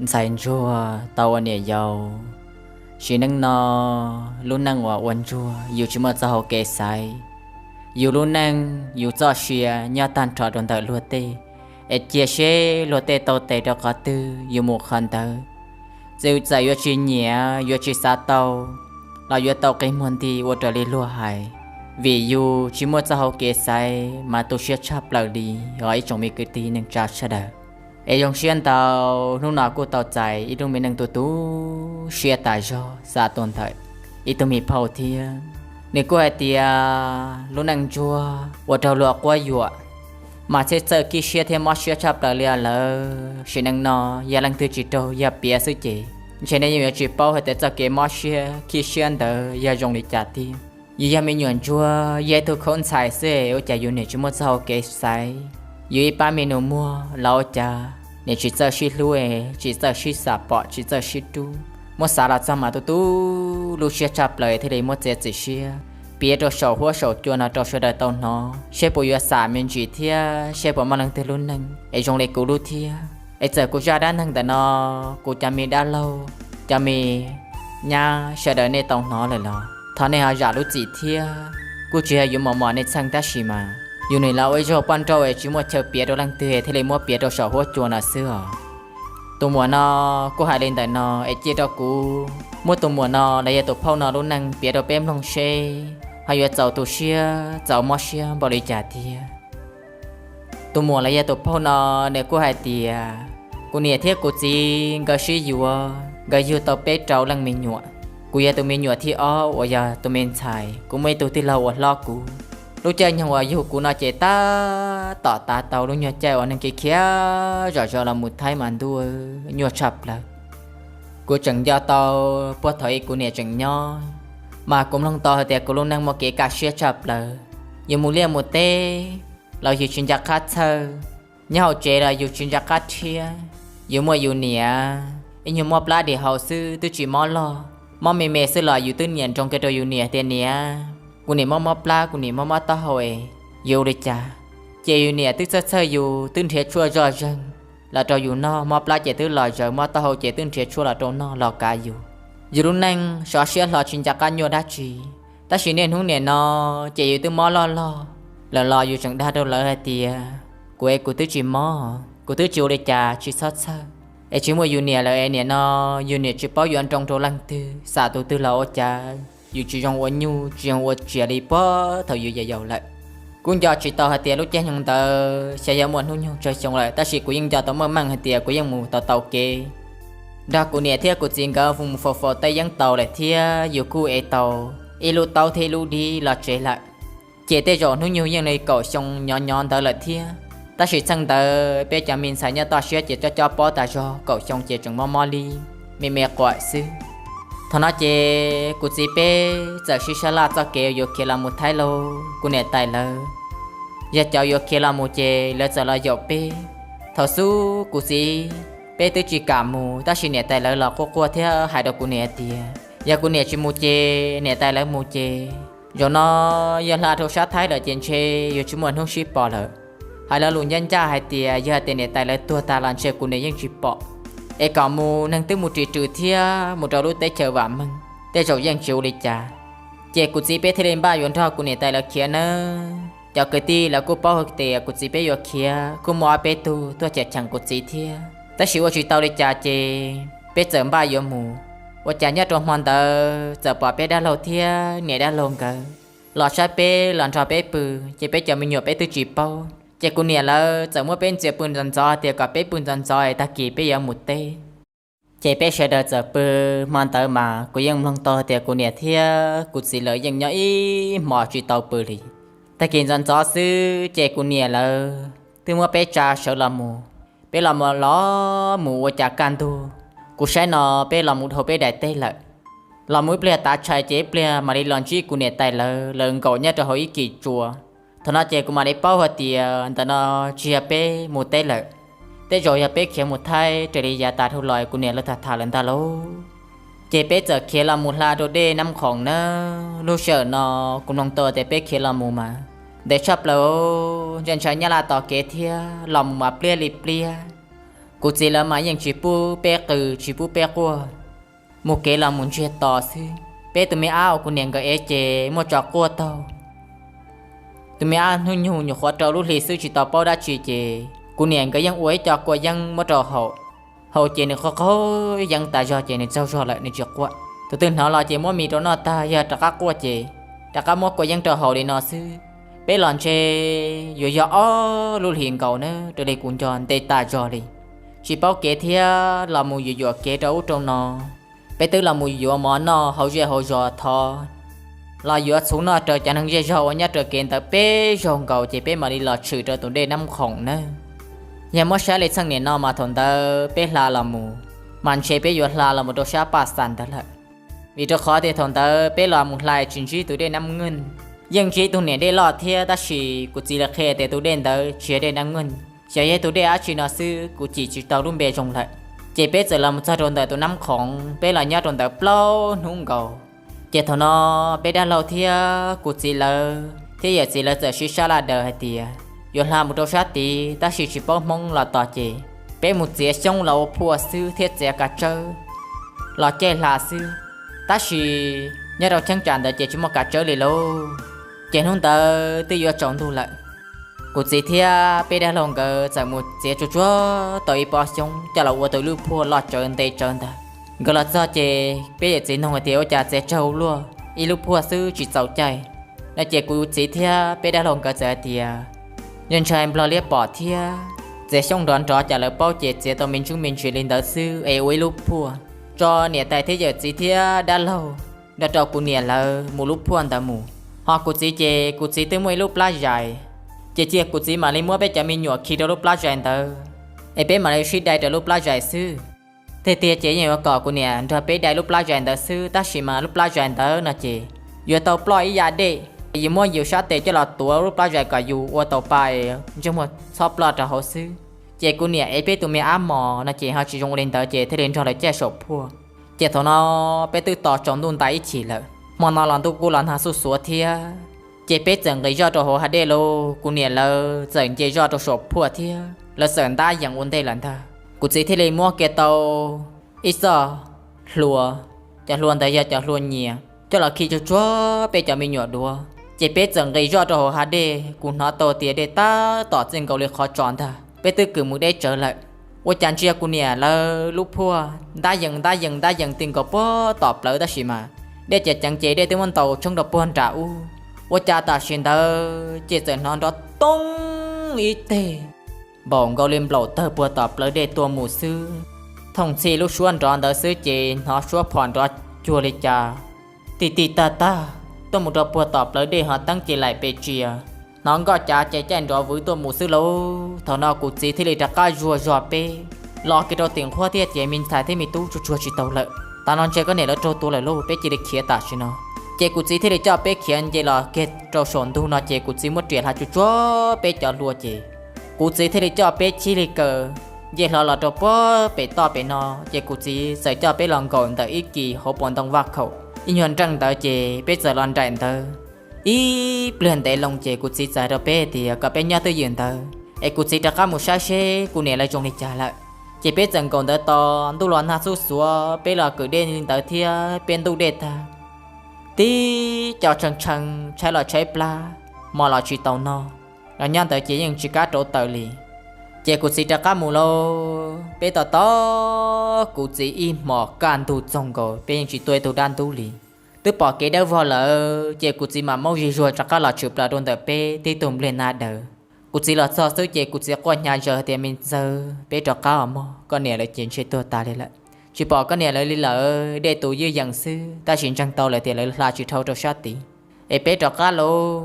Ntxhais ntsuag tau ua niam yau. Sim neej no, lub neej uas ua ntsuag yus tsis muaj txoj hau kev xaiv. Yus lub neej yus txoj sia nyob tag nrho rau ntawm luag tej, es cia seb luag tej tau tes rau qhov twg yus mus qhov ntawd. Txawm yuav tsis nyiam yuav tsis xav tau los yuav tau qi muag nti ua raws li luag hais, vim yus tsis muaj txoj hau kev xaiv mas tu siab tshaj plaws li os ib tsoom me kwv tij neej tsa sawv daws. Es zoo siab ntau, hnub no kuj tau txais ib lub me neej tu tu siab tas zog xa tuaj ntawm ib tug me phauj thiab. Nws kuj hais tias lub neej ntsuag ua raug luag quab yuam mas thiaj txawj kib siab thiab mob siab tshaj plaws li lawm. Sim neej no yog leej twg tsis raug yog piav xwb ces ntshe nej yeej yuav tsis paub hais tias txoj kev mob siab kib siab ntawd yog zoo li cas tiag. Yus yog me nyuam ntsuag, yog ib tug khaub ntxhais xwb, ua cas yus niam tsis muaj txoj hau kev xaiv? Yus ib pab me nus muag los ua cas niam tsis txawj sib hlub, tsis txawj sib xam pom, tsis txawj sib rub? Muab xav los txog mas tu tu lub siab tshaj plaws thiaj li muab txiav txim siab piav rau saum huab saum cua no rau sawv daws tau hnov, seb puas yuav xam me ntsis thiab seb puas muaj leej twg lub neej es zoo li kuv lub thiab. Es txawm kuv zaj dab neeg ntawm no, kuv cov me dab laug, cov me nyab sawv daws nej tau hnov lawm los thov nej ho zam lub txim thiab. Kuj tsis yog yuav mos mos nej txheej tab sis mas yus nim los ua ib zaug poj nrauj es tsis muaj chaw piav rau leej twg thiaj li muab piav rau saum huab cua no xwb os. Tus muam no kuj hais li ntawm no es cia rau kuv muab tus muam no los yog tus phauj no lub neej piav rau peb mloog seb ho yuav txaus tu siab txaus mob siab npaum li cas tiag. Tus muam los yog tus phauj no nws kuj hais tias, kuv niam thiab kuv txiv nkawd sib yuav, nkawd yug tau peb rau leej me nyuam. Kuv yog tus me nyuam thib ob uas yog tus me ntxhais, kuv muaj ib tug tij laug uas hlob kuv. Lub caij nyoog uas yug kuv no ces tab tom tav tau lub nyuag caij uas neeg khiav khiav zom zaws los mus Thaib mas ntuj, nyuaj tshaj plaws. Kuv tseem nco tau puag thaum ub kuv niam tseem nyob, mas kuv mloog tau hais tias kuv lub neej muaj kev kaj siab tshaj plaws. Yus mus liaj mus teb los yus tsis nco qab txhawj, nyob hauv tsev los yus tsis nco qab rhiab. Yus muaj yus niam, ib nyuag mob plab dim hau xwb twb tsis mob loj, mob me me xwb los yus twb niam nroo kiag rau yus niam tias, niam, kuv niam mob mob plab, kuv niam mob mob taub hau es yuav ua li cas? Ces yus niam twb txhawj txhawj yus, twb nrhiav tshuaj zoj zeeg los rau yus noj, mob plab ces twb los zaws, mob taub hau ces twb nrhiav tshuaj los rau noj los kav yus. Yus lub neej sov siab hlo tsis nco qab nyuaj dab tsi. Tab sis niaj hnub nim no ces yus twb mob loj loj lawm los yus tseem dag rau lawv hais tias, kuv es kuv twb tsis mob, kuv twb tsis ua li cas, tsis txhob txhawj. Es tsis muaj yus niam lawm es nim no yus niam tsis paub yuav nroo rau leej twg, xam tus twg los ua cas yus tsis zoo ua nyuj tsis zoo ua tsiav li puag thaum yus yau yau lawm. Kuv nco tsis tau hais tias lub caij nyoog ntawd xyov yog muaj hnub nyoog tsawg xyoo lawm, tab sis kuv yeej nco tau meej meej hais tias kuv yeej mus tau taug kev nrog kuv niam thiab kuv txiv nkawd mus faus faus teb yeeb tau lawm thiab yus kuj ev tau ib lub taub thiab ib lub dib los tsev lawm. Ces tej zaum hnub nyoog yeej li kaum xyoo nyov nyov ntawd lawm thiab. Tab sis txheej ntawd peb cov me ntxhais nyob toj siab ces cob cob pob tas zog, kaum xyoo ces tseem mob mob li me me quam xwb. Thaum no ces kuv txiv peb txawm sib sab laj txoj kev yuav khiav los mus Thaib lauj. Kuv niam tais lawv yog cov yuav khiav los mus ces lawv txawm los yaum peb. Thaum xub kuv txiv peb twb tsis kam mus, tab sis niam tais lawv los quaj quaj thiab hais rau kuv niam tias yog kuv niam tsis mus ces niam tais lawv mus ces zaum no yog hla rau sab Thaib lawm ces ntshe yuav tsis muaj hnub sib pom lawm. Hais lo lus ncaj ncaj hais tias yog hais tias niam tais lawv tuag tag los ntshe kuv niam yeej tsis pom. Es kom mus neeg twb mus ris rws thiab mus rau lub teb chaws vam meej, tej zaum yeej tsis ua li cas. Ces kuv txiv peb thiaj li npaj yuav nrog kuv niam tais lawv khiav nawb. Cov kwv tij lawv kuj paub hais tias kuv txiv peb yuav khiav, kuj muaj ob peb tug tuaj cheem cheem kuv txiv thiab. Tab sis ua tsis tau li cas ces peb txawm npaj yuav mus. Ua cas nyob rau hmo ntawd txawm pom peb dab laug thiab niam dab laug nkawd los saib peb los nrog peb pw, ces peb cov me nyuam peb twb tsis paub. Ces kuv niam lawv txawm muab peb ntxias pw ntxov ntxov tias kom peb pw ntxov ntxov es tag kis peb yuav mus teb. Ces peb sawv daws txawm pw. Hmo ntawd mas kuv yeej mloog tau tias kuv niam thiab kuv txiv lawv yeej nyob ib hmos tsis tau pw li. Tag kis ntxov ntxov xwb ces kuv niam lawv twb muab peb tsa sawv los mus. Peb los mus los mus ua cas kaj ntug, kuv saib no peb los mus dhau peb daim teb lawm. Los mus ib pliag tav tshais ces ib pliag mam li los ntsib kuv niam tais lawv, lawv nkaum nyob rau hauv ib kis tsua. Thaum no ces kuv mam li paub hais tias ntawm no tsis yog peb mus teb lawm, tej zaum yog peb khiav mus Thaib raws li yav tas dhau los kuv niam lawv tham tham lawm ntag lauj. Ces peb txawm khiav los mus hla rau dej Nab Khoom na. Lub sij hawm no kuv mloog tau tias peb khiav los mus mas ntev tshaj plaws, ntshai ntshai Nyab Laj tos kev thiab, los mus mas pliab li pliab. Kuv txiv lawv mas yeej tsis pub peb qw tsis pub peb quaj, mus kev los mus ntsiag to xwb. Peb tus me ab uas kuv niam nkawd ev ces muaj tso quaj taug. Tus me ab hnub nyoog nyuam qhuav rau lub hli xwb tsis tau paub dab tsi ces kuv niam nkawd yeej ua ib co kua yeeb muab rau haus. Haus ces nws qaug qaug yeeb tas zog ces nws tsaug zog lawm nws tsis quaj. Tus twg hnov los ces muab mis rau noj tag yog rov qab quaj ces rov qab muab kua yeeb rau haus li no xwb. Peb los ntshe yuav yog ob lub hlis nkaus na raws li kuv nco ntev tas zog li. Tsis paub kev thiab los mus yuam yuam kev rau ub rau no. Peb twb los mus yuav mov noj hauv zej hauv zos thov los yuav txhuv noj raws cov neeg zej zog uas nyob raws kev ntawd peb zaug nkaus ces peb mam li los tshwm rau tus dej Nab Khoom nawb. Yog muab saib li txheej niam no mas thaum ntawd peb hla los mus, mas ntshe peb yuav hla los mus rau sab Paj Xas ntawd lawm. Vim rau qhov tias thaum ntawd peb los mus hla tsis ntsib tus dej Nab Nkeej, yeej ntsib tus niam dej loj thiab tab sis kuv txiv li qhia tias tus dej ntawd tsis yog dej Nab Nkeej, xyov yog tus dej dab tsi no xwb kuv cim tsis tau lub npe zoo lawm. Ces peb txawm los mus txog rau ntawm tus Nab Khoom, peb los nyob rau ntawd plaub hnub nkaus. Ces thaum no peb dab laug thiab kuv txiv lawv thiab yawm txiv lawv txawm sib sab laj daws hais tias yuav hla mus rau sab tid tab sis tsis paub Hmoob los tos ces peb mus txiav xyoob los ua phuaj xwb thiab txiav kav tsawb los caij hla xwb. Tab sis nyob rau cheeb tsam ntawd ces tsis muaj kav tsawb li lauj. Ces hnub ntawd twb yuav tsaus ntuj lawm, kuv txiv thiab peb dab laug nkawd txawm mus txiav tsuag tsuag tau ib pob xyoob coj los ua tau ib lub phuaj loj tsawv ntev tsawv ntag. Nkawd los txog ces peb yawm txiv nug hais tias ua cas txiav tsawg ua luaj, ib lub phuaj xwb tsis txaus caij no ces kuv txiv thiab peb dab laug nkawd txawm hais tias yog ntshai Nplog liab pom thiab txiav xyoob nrov nrov cas lawv paub ces txiav tau me ntsuj me ntsis li ntawd xwb es ua ib lub phuaj tso niam tais thiab yawm txiv thiab dab laug nrog rau kuv niam lawv mus lub phuaj ntawd mus. Ho kuv txiv ces kuv txiv twb muaj ib lub plab zais, ces cia kuv txiv mam li muab peb cov me nyuam khi rau lub plab zais ntawd es peb mam li sib dai rau lub plab zais xwb. Tiag tiag ces yeej yuav kom kuv niam nrog peb dai lub plab zais ntawd xwb tab sis mas lub plab zais ntawd no ces yuav tau ploj ib yam dej, ces yuav muab yus sab tes coj los tuav lub plab zais kom yus ua tau pa es ntsej muag txhob ploj rau hauv xwb. Ces kuv niam ev peb tus me ab mos no ces ho tsis zoo ua li ntawd ces thiaj li nrog lawv caij saum phuaj. Ces thaum no peb twb tos tsaus ntuj ntais ib chim lawm, hmo no los ntuj kuj los nag xuj xuav thiab. Ces peb txawm nqis zoj rau hauv hav dej lauj, kuv niam lawv txawm nce zoj rau saum phuaj thiab lawv txawm ntab yees ua ntej lawm ntag. Kuv txiv thiaj li muab kiag tau ib txoj hlua, cov hlua ntawd yog cov hlua nyias coj los khi tsuag tsuag peb cov me nyuam duav. Ces peb txawm nqis zoj rau hauv hav dej, kuv hnov tau tias dej tab tom txij nkaus li qhov tsos ntag, peb twb kwv mus deb tsawv lawm. Ua cas ntsia kuv niam lawv lub phuaj ntab yees ntab yees ntab yees ti nkaus puag tom plawv tab sis mas dej ceev ceev ces dej twb muab ntaus tshoob rau puag nram ub. Ua cas tam sim ntawd ces txawm hnov nrov toob ib teg npaum nkaus li nplaum tawg puag tom plawv dej tuaj mus xwb. Thooj txhij lub suab nrov ntawd xwb ces hnov suab phom nrov cuag li cas ti ti tag tag tuaj mus rau puag tom plawv dej ho teeb ci laim pes tsias, hnov nkoj cav ces caij nrov vwv tuaj mus xwb lauj. Thaum no kuv txiv thiaj li rov qab zuag zog peb los kiag rau tim nqhuab thiab tias me ntxhais thiab me tub tsuag tsuag tsis tau lawm, tas no ntshe koj niam lawv raug tua lawm lauj, peb cia li khiav tam sim no. Ces kuv txiv thiaj li coj peb khiav nce los kiag rau saum ntug no ces kuv txiv muab riam hla tsuag tsuag peb cov hlua ces kuv txiv thiaj li coj peb chib li kaw nce hlo los rau puag pem toj pem no. Ces kuv txiv txawm coj peb los nkaum ntawm ib kis hauv paus ntoo vaj khaum ib nyuag nreej ntawd ces peb txawm los nraim ntawd ib pliag ntev loo ces kuv txiv txais rau peb tias kom peb nyob twj ywm ntawd es kuv txiv rov qab mus saib seb kuv niam lawv zoo li cas lawm. Ces peb txawm nkaum ntawd tos ntuj los nag xuj xuav, peb los kwv dej li ntawd thiab peb ntub dej tag, tib co tshee tshee tshaib los tshaib plab, mov los tsis tau noj, los nyob ntawd ces yeej tsis kam rauv taws li. Ces kuv txiv rov qab mus lauj, peb tos tos kuv txiv ib hmos kaj ntug txog nkaus peb yeej tsis tuaj ib tug dab ntub li. Twb pom kev dawb vog lawm ces kuv txiv mam maub zig zuag rov qab los tshwm plaws rau ntawm peb tib tug npliag na daws. Kuv txiv los txog xwb ces kuv txiv quaj hnyav zawg tias me ntxawg, peb rov qab os mog, koj niam lawv ces ntshe tuag tas li lawm. Tsis pom koj niam lawv li lawm, dej tus ywj yees xwb tab sis ntseeg tau lawm tias lawv hla tsis dhau rau sab tid. Es peb rov qab lauj.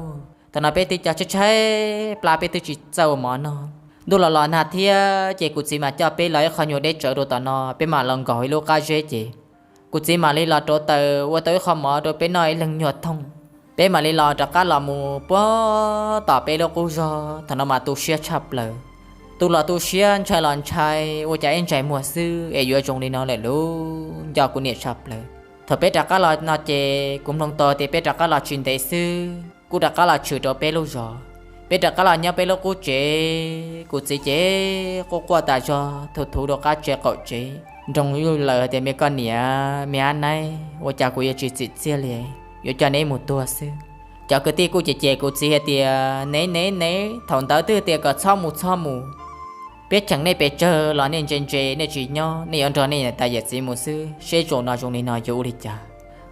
Thaum no peb tib co tshaib tshaib plab peb twb tsis txawj ua mov noj. Ntuj los los nag thiab ces kuv txiv mas coj peb los ib qho nyuag deb tsawv rau tom no, peb mam los nkaum ib lub qab zeb ces kuv txiv mam li los rauv taws ua tau ib qho mov rau peb noj ib leeg nyuag thooj. Peb mam li los rov qab los mus puag tom peb lub qub zog, thaum no mas tu siab tshaj plaws. Tu los tu siab, ntshai los ntshai, ua cas ib ntsais muag xwb es yuav zoo li no lawm lauj, nco kuv niam tshaj plaws. Thaum peb rov qab los no ces kuv mloog tau tias peb rov qab los tsis ntev xwb kuj rov qab los tshwm rau peb lub zos. Peb rov qab los nyob peb lub qub tsev, kuv txiv ces quaj quaj tas zog, thuv thuv rau qab tsev qaum tsev, nroo lawm hais tias, me koj niam, me ab naib, ua cas kuv yuav tsis txim txiaj li, yuav coj neb mus tuag xwb. Cov kwv tij kuj cem cem kuv txiv hais tias, nev nev nev, thaum ntawd twb tias kom txhob mus txhob mus, peb cheem nej pes tsawg los nej ntse ntse nej tsis nyob, nej yuav nrog nej niam tais yawm txiv mus xwb, seb zaum no zoo li no yuav ua li cas.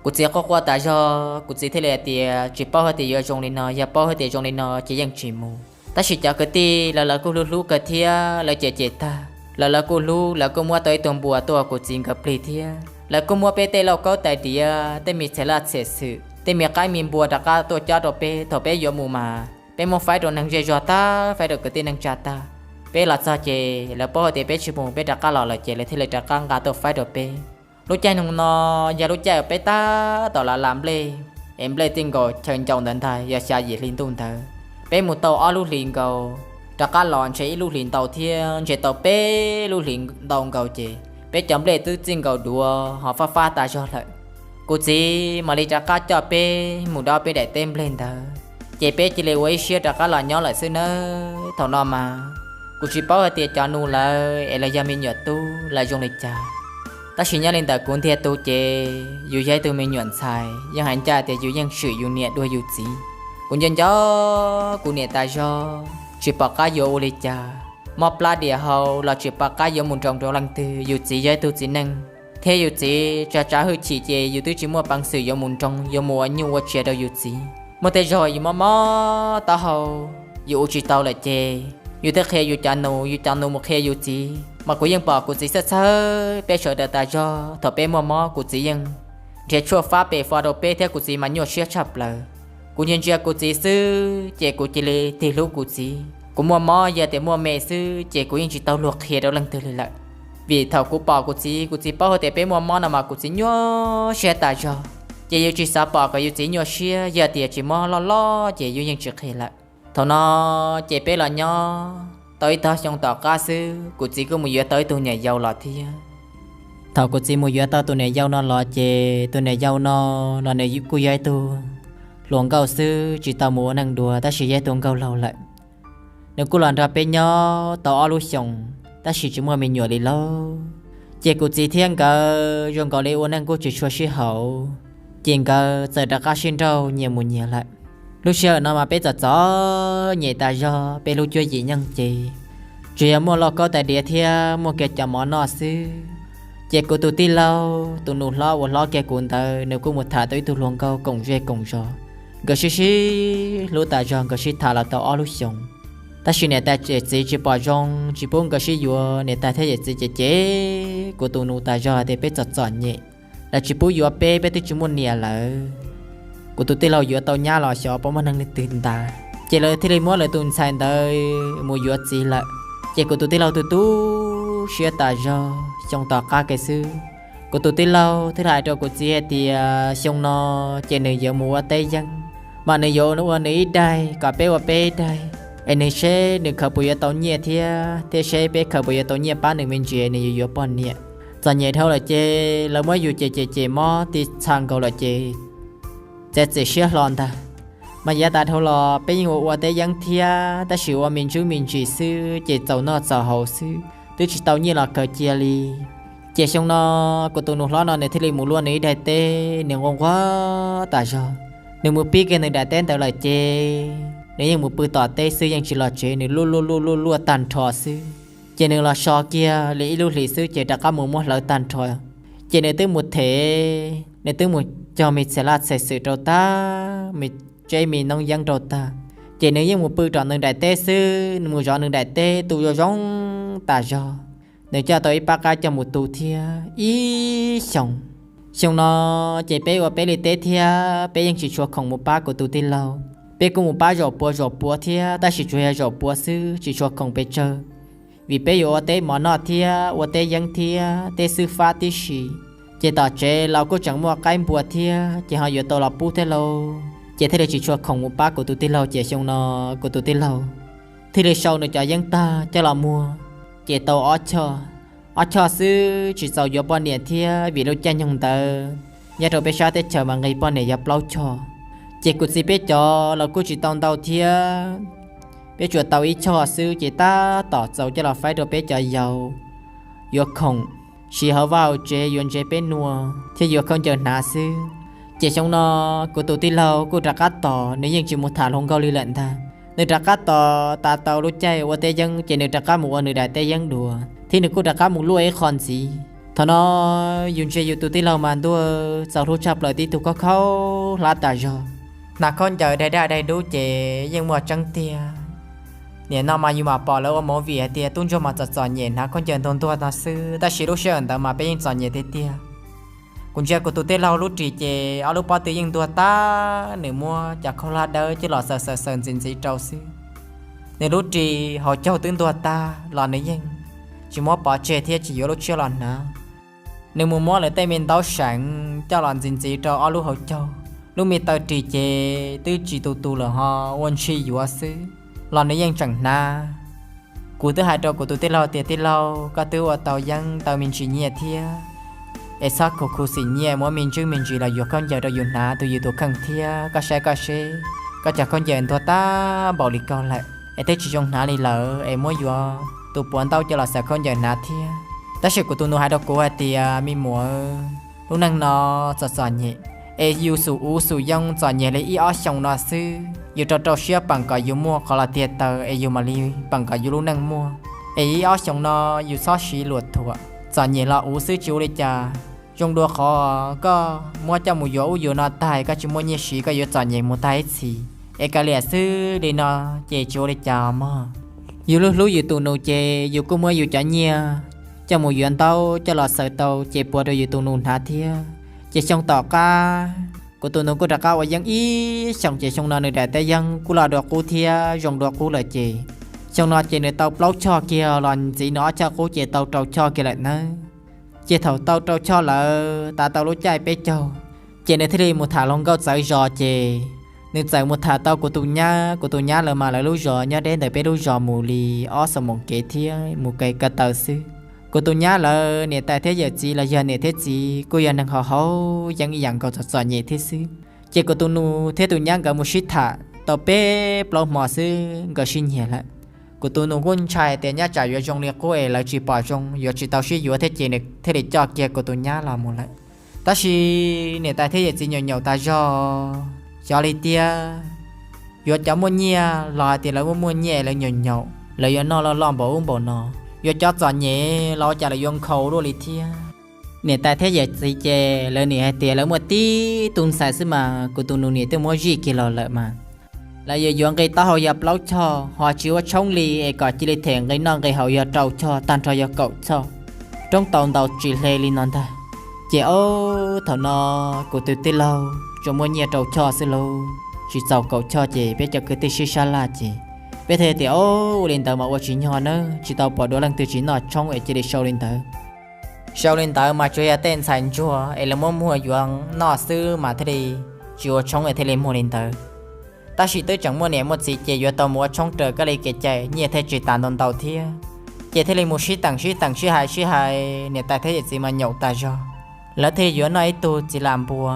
Kuv txiv quaj quaj tas zog, kuv txiv thiaj li hais tias, tsis paub hais tias yuav zoo li no, yog paub hais tias zoo li no ces yeej tsis mus. Tab sis cov kwv tij lawv lawv kuj hlub hlub kawg thiab, lawv cem cem tag, lawv lawv kuj hlub, lawv kuj muab tau ib tug npua tuaj kuv txiv nkawd plig thiab. Lawv kuj muab peb tej lauj kaub tais diav, tej me txhia laj txhia xwm, tej me qaib me npua rov qab tuaj cob rau peb, thaum peb yuav mus mas peb muab faib rau neeg zej zog tag, faib rau kwv tij neej tsa tag. Peb los txog ces lawv paub hais tias peb tsis mus, peb rov qab los lawm ces lawv thiaj li rov qab nqa tuaj faib rau peb. Lub caij nyoog no yog lub caij uas peb tab tom lam las nplej, es nplej txij nkaus chaw ncaus ntawd ntag, yog xya yim hli ntuj ntawd. Peb mus tau ob lub hlis nkaus, rov qab los ntshe ib lub hlis ntau thiab, ntshe tau peb lub hlis ntau nkaus ces peb cov nplej twb txij nkaus duav ho fab fab tas zog lawm. Kuv txiv mam li rov qab coj peb mus dob peb daim teb nplej ntawd, ces peb cia li ua ib siab rov qab los nyob lawm xwb nawb. Thaum no mas kuv tsis paub hais tias cov nus lawv es lawv yog me nyuam tub lawv zoo li cas, tab sis nyob li ntawm kuv ntiag tug ces yus yog ib tug me nyuam ntxhais, yeej hais ncaj tias yus yeej swm yus niam dua yus txiv. Kuv nco nco kuv niam tas zog, tsis pom qab yuav ua li cas, mob plab dias hau los tsis pom qab yuav mus nroo rau leej twg. Yus txiv yog ib tug txiv neej, thiab yus txiv tsav tsav hwj chim ces yus twb tsis muaj peev xwm yuav mus nroo, yuav mus ua nyuj ua tsiav rau yus txiv. Muaj tej zaug yus mob mob taub hau, yus ua tsis tau lawm ces yus twb qhia yus cov nus, yus cov nus mus qhia yus txiv, mas kuv yeej pom kuv txiv txhawj txhawj peb sawv daws tas zog. Thaum peb muaj mob kuv txiv yeej nrhiav tshuaj fab pes fo rau peb thiab kuv txiv mas nyuaj siab tshaj plaws. Kuv ntsia ntsia kuv txiv xwb ces kuv cia li tig hlub kuv txiv. Kuv muaj mob yog tias muaj me xwb ces kuv yeej tsis tau luag qhia rau leej twg li lawm. Vim thaum kuv pom kuv txiv, kuv txiv paub hais tias peb muaj mob no mas kuv txiv nyuaj siab tas zog. Ces yus tsis xav pom kom yus txiv nyuaj siab, yog tias tsis mob loj loj ces yus yeej tsis qhia lawm. Thaum no ces peb los nyob tau ib tog xyoo tom qab xwb, kuv txiv kuj mus yuav tau ib tug niam yau los thiab. Thaum kuv txiv mus yuav tau tus niam yau no los ces tus niam yau no los nws kuj yog ib tug hluas nkauj xwb, tsis tau mus ua neej dua tab sis yog ib tug nkauj laug lawm. Nws kuj los nrog peb nyob tau ob lub xyoos tab sis tsis muaj me nyuam li lauj. Ces kuv txiv thiab nkawd zoo nkaus li ua neej kuj tsis tshua sib haum, ces nkawd txawm rov qab sib nrauj nyias mus nyias lawm. Lub sij hawm no mas peb txom txom nyem tas zog, peb lub cuab yim nyoog ces tsuas yog muaj lauj kaub tais diav thiab muaj kiag cov mov noj xwb. Ces kuv tus tij laug tus nus hlob uas hlob kiag kuv ntawd nws kuj mus tham tau ib tug hluas nkauj koom zej koom zos. Nkawd sib sib hlub tas zog, nkawd sib tham los tau ob lub xyoos. Tab sis niam tais yawm txiv tsis pom zoo, tsis pub nkawd sib yuav, niam tais thiab yawm txiv cem cem kuv tus nus tas zog hais tias peb txom txom nyem, lawv tsis pub yuav peb, peb twb tsis muaj niam lawm. Kuv tus tij laug yuav tau nyab los xyov puas muaj neeg leej twg ntag. Ces lawv thiaj li muab lawv tus ntxhais ntawd mus yuav txiv lawm. Ces kuv tus tij laug tu tu siab tas zog, xyoo tom qab kiag xwb, kuv tus tij laug thiaj hais rau kuv txiv hais tias xyoo no ces nws yuav mus ua teb yeeb, mas nws yuav ua nws ib daig kom peb ua peb ib daig, es nws seb nws khaws puas yuav tau nyiaj thiab, thiab seb peb khaws puas yuav tau nyiaj pab nws me ntsis nws yuav yuav poj niam. Txom nyem dhau lawm ces lawv muab yus cem cem cem mob ti txha nkaus lawm ces txiav txim siab hlo ntag. Mas yav tas dhau los peb yeej ua ua teb yeeb thiab, tab sis ua me ntsuj me ntsis xwb ces txaus noj txaus haus xwb, twb tsis tau nyiaj los khaws cia li. Ces xyoo no kuv tus nus hlob no nws thiaj li mus luaj nws ib daim teb, nws nquag nquag tas zog. Nws mus pib kiag nws daim teb ntawd lawm ces nws yeej mus pw tom teb xwb, yeej tsis los tsev, nws luaj luaj luaj luaj luaj tag nrho xwb. Ces nws los so kiag li ib lub hlis xwb ces rov qab mus muab hlawv tag nrho. Ces nws twb mus them, nws twb mus cog me txhia laj txhia xwm rau tag, me tseb me noob yeeb rau tag. Ces nws yeej mus pw rau nws daim teb xwb, nws mus zov nws daim teb tu zoo zoo tas zog. Nws coj tau ib pab qaib coj mus tu thiab ib xyoos. Xyoo no ces peb ua peb li teb thiab, peb yeej tsis tshua khoom mus pab kuv tus tij laug. Peb kuj mus pab zaum puav zaum puav thiab, tab sis tsuas yog zaum puav xwb, tsis tshua khoom pes tsawg. Vim peb yuav ua teb mov noj thiab ua teb yeeb thiab teb xwb fab tib si. Ces tom tsev los kuj tseem muaj qaib npua thiab, ces ho yuav tau los pub thiab lauj. Ces thiaj li tsis tshua khoom mus pab kuv tus tij laug, ces xyoo no kuv tus tij laug thiaj li sau nws cov yeeb tag coj los muag, ces tau ob choj. Ob choj xwb tsis txaus yuav poj niam thiab, vim lub caij nyoog ntawd nyob rau peb sab teb chaws mas nqis poj niam yog plaub choj. Ces kuv txiv peb cov los kuj tsis tau ntau thiab, Peb tsuas tau ib choj xwb ces tab tom txaus coj los faib rau peb cov yau yuav khoom siv hauv vaj hauv tsev, yuav ntsev peb nua thiab yuav khaub ncaws hnav xwb. Ces xyoo no kuv tus tij laug kuj rov qab tos, nws yeej tsis mus tham hluas nkauj li lawm ntag. Nws rov qab tos tas tau lub caij ua teb yeeb ces nws rov qab mus ua nws daim teb yeeb dua thiab nws kuj rov qab mus luaj ib qho ntxiv. Thaum no yus ntsia yus tus tij laug mas ntuj, txaus hlub tshaj plaws, tib tug khaub khaub hlab tas zog, hnav khaub ncaws daig daj daig dub ces yeej muaj tseeb tiag. Nim no mas yus mam pom lawv ua movie hais tias tub ntsuag mas txom txom nyem hnav khaub ncaws ntuag ntuag no xwb, tab sis lub sij hawm ntawd mas peb yeej txom nyem tiag tiag. Kuv ntsia kuv tus tij laug lub ris ces ob lub pob tw yeej ntuag tag, nws muab cov khaub hlab dawb coj los xaws xaws xaws ntxiv ntxiv rau xwb. Nws lub ris hauv caug twb ntuag tag los nws yeej tsis muab pov tseg thiab tsis yuav lub tshiab los hnav. Nws mus muab lawv tej me ntaub seev coj los ntxiv ntxiv rau ob lub hauv caug. Lub me taw ris ces twb tsis tu tu lawm ho ua ntshis yuav xwb los nws yeej tseem hnav. Kuv twb hais rau kuv tus tij laug tias, tij laug, koj twb ua tau yeeb tau me ntsis nyiaj thiab, es txhob khuv khuv xim nyiaj muab me ntsis me ntsis los yuav khaub ncaws rau yus hnav tus yus tus kheej thiab. Koj saib koj seb, koj cov khaub ncaws ntuag tag npaum li koj lawm es twb tsis zoo hnav li lawm, es muab yuav tus puav ntaub coj los xaws khaub ncaws hnav thiab. Tab sis kuv tus nus hais rau kuv hais tias, me muam, lub neej no txom txom nyem, es yus xum uv xum yoo txom nyem li ib ob xyoos no xwb, yus rau rau siab peem kom yus muaj qhov los tiag taws es yus mam li peem kom yus lub neej muaj. Es ib ob xyoos no yus txhob siv luam thuam, txom nyem los uv xwb tsis ua li cas. Zoo dua qhov koj muab coj mus yuav ub yuav no tag, koj tsis muaj nyiaj siv, koj yuav txom nyem mus tag ib txhis. Es kav liam xwb, li no ces tsis ua li cas mog. Yus hlub hlub yus tus nus ces yus kuj muab yus cov nyiaj coj mus yuav ntaub coj los xaws tau ces puav rau yus tus nus hnav thiab. Ces xyoo tom qab kuv tus nus kuj rov qab ua yeeb ib xyoos, ces xyoo no nws daim teb yeeb kuj loj dua qub thiab zoo dua qub lawm ces xyoo no ces nws tau plaub choj kiag los ntxiv nws ob choj qub ces tau rau choj kiag lawm nawb. Ces thaum tau rau choj lawm tas tau lub caij peb caug, ces nws thiaj li mus tham hluas nkauj txawv zos ces nws txawm mus tham tau kuv tus nyab. Kuv tus nyab lawv mas lawv lub zos nyob deb ntawm peb lub zos mus li ob xuab moos kev thiab mus kev ko taw xwb. Kuv tus nyab lawv niam tais thiab yawm txiv los yog niam thiab txiv kuj yog neeg haus haus yeeb ib yam nkaus, txom txom nyem thiab xwb. Ces kuv tus nus thiab tus nyab nkawd mus sib tham tau peb plaub hmo xwb nkawd sib nyiag lawm. Kuv tus nus kuj ntshai tias nyaj tsam yuav zoo li qub es lawv tsis pom zoo yuav tsis tau sib yuav thiab ces nws thiaj li coj kiag kuv tus nyab los mus lawm. Tab sis niam tais thiab yawm txiv nyaum nyaum tas zog, xyov li tiag. Yuav cov muaj nyiaj los hais tias lawv muaj muaj nyiaj lawv nyaum nyaum, lawv yuav noj loj loj npaum ub npaum no. Yuav cov txom nyem los ua cas lawv yuav nkhaus luaj li thiab. Niam tais thiab yawm txiv ces lawv nim hais tias lawv muaj tib tug ntxhais xwb mas kuv tus nus niam twb muab zij kiag los lawm mas lawv yuav yuav nqi taub hau yog plaub choj ho tsis ua tshoob li es kom cia li them nqi noj nqi haus yog rau choj, tag nrho yog kaum choj. Roob tau ntau tsis hle li no ntag. Ces ob thaum no kuv tus tij laug tsuas muaj nyiaj rau choj xwb lauj, tsis txaus kaum choj ces peb cov kwv tij sib sab laj ces peb thiaj tias, ob, ua li ntawd mas ua tsis nyog nawb, tsis tau pom dua leej twg tsis noj tshoob es cia li sau li ntawd. Sau li ntawd mas tsuas yog tej ntxhais ntsuag es lawv muab muag yuav noj xwb mas thiaj li tsis ua tshoob es thiaj li muag li ntawd. Tab sis twb tseem muaj niam muaj txiv ces yuav tau mus ua tshoob raws kab li kev cai, nyiaj thiaj tsis tas ntau ntau thiab. Ces thiaj li mus sib teem sib teem sib hais sib hais, niam tais thiab yawm txiv mas nyaum tas zog. Lawv thiaj yuav noj ib tug txiv lam npua.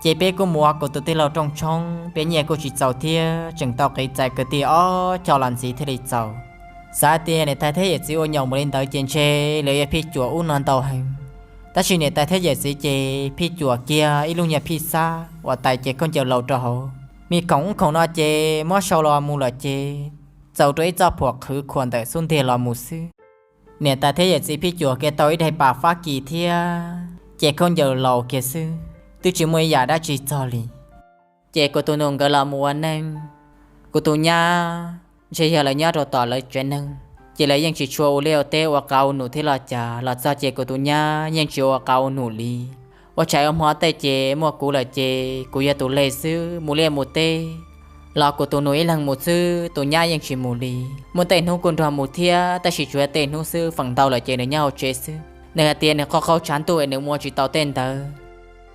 Ces peb kuj mus ua kuv tus tij laug rooj tshoob, peb nyiaj kuj tsis txaus thiab, tseem tau qiv txais kwv tij ob choj los ntxiv thiaj li txaus. Xav tias niam tais thiab yawm txiv ua nyaum mus li ntawd ces ntshe lawv yuav phij cuam ub no ntau heev. Tab sis niam tais thiab yawm txiv ces phij cuam kiag ib lub nyuag phij xab uas tais cev khaub ncaws laus rau hauv. Me khoom ub khoom no ces muab sau los mus lawm ces txaus rau ib txoj phuam qhwv khuam ntawm xub ntiag los mus xwb. Niam tais thiab yawm txiv phij cuam kiag tau ib daim pam Fab Kis thiab cev khaub ncaws laus kiag xwb, twb tsis muaj ib yam dab tsi txog li. Ces kuv tus nus nkawd los mus ua neej, kuv tus nyab ntshe yog lawv nyob rau tom lawv tsev neeg, ces lawv yeej tsis tshua ua liaj ua teb ua qav ua num thiab los cas, los txog ces kuv tus nyab yeej tsis ua qav ua num li. Ua tshais ua hmo tej ces muaj kuv lawm ces kuv yog tus leg xwb, mus liaj mus teb los kuv tus nus ib leeg mus xwb, tus nyab yeej tsis mus li. Muaj tej hnub kuj nrog mus thiab, tab sis tsuas yog tej hnub xwb, feem ntau lawm ces nws nyob hauv tsev xwb. Nws hais tias nws qaug qaug tshav ntuj es nws ua tsis tau tej ntawd.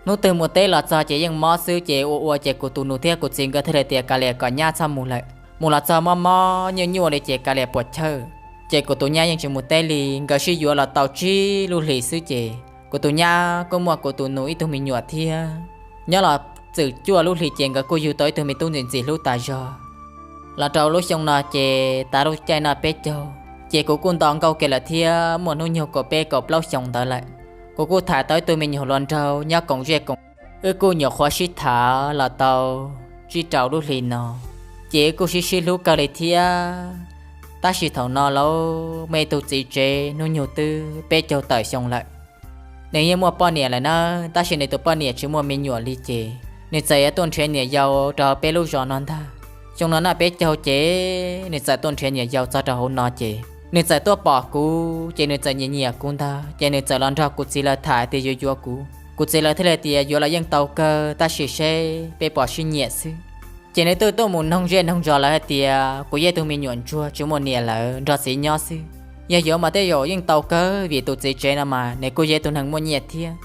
Hnub twg mus teb los txog ces yeej mob xwb, ces ua ua ces kuv tus nus thiab kuv txiv nkawd thiaj li tias kav liam kom nyab txhob mus lawm, mus los txog mob mob nyuaj nyuaj li ces kav liam puas chawj. Ces kuv tus nyab yeej tsis mus teb li, nkawd sib yuav los tau tsib lub hlis xwb ces kuv tus nyab kuj muaj kuv tus nus ib tug me nyuam thiab. Nyob los txwm cuaj lub hlis ces nkawd kuj yug tau ib tug me tub ntxim ntxim hlub tas zog. Los rau lub xyoo no ces tav lub caij noj peb caug, ces kuv kuj nto nkauj kiag lawm thiab muaj hnub nyoog kaum peb kaum plaub xyoos ntawd lawm. Kuv kuj tham tau ib tug me nyuam hluas nraug nyob koom zej koom, wb kuj nyuam qhuav sib tham los tau tsib rau lub hlis no, ces wb kuj sib sib hlub kawg li thiab. Tab sis thaum no lauj, muaj ib tug txiv tsev hnub nyoog twb peb caug tawm xyoo lawm. Nws yeej muaj poj niam lawm na, tab sis nws tus poj niam tsis muaj me nyuam li ces nws txawm yuav tuaj nrhiav niam yau rau peb lub zos no ntag. Xyoo no noj peb caug ces nws txawm tuaj nrhiav niam yau txog rau hauv no ces nws txawm tuaj pom kuv ces nws txawm nyiam nyiam kuv ntag, ces nws txawm los nrog kuv txiv lawv tham tias yuav yuav kuv. Kuv txiv lawv thiaj li tias yuav los yeej tau kawg, tab sis seb peb puas sib nyiam xwb. Ces nws twb tuaj mus noog zej noog zos lawv hais tias kuv yog ib tug me nyuam ntsuag tsis muaj niam lawm nrog txiv nyob xwb, yog yuav mas tej zaum yeej tau kawg vim tus txiv tsev no mas nws kuj yog ib tug neeg muaj nyiaj thiab.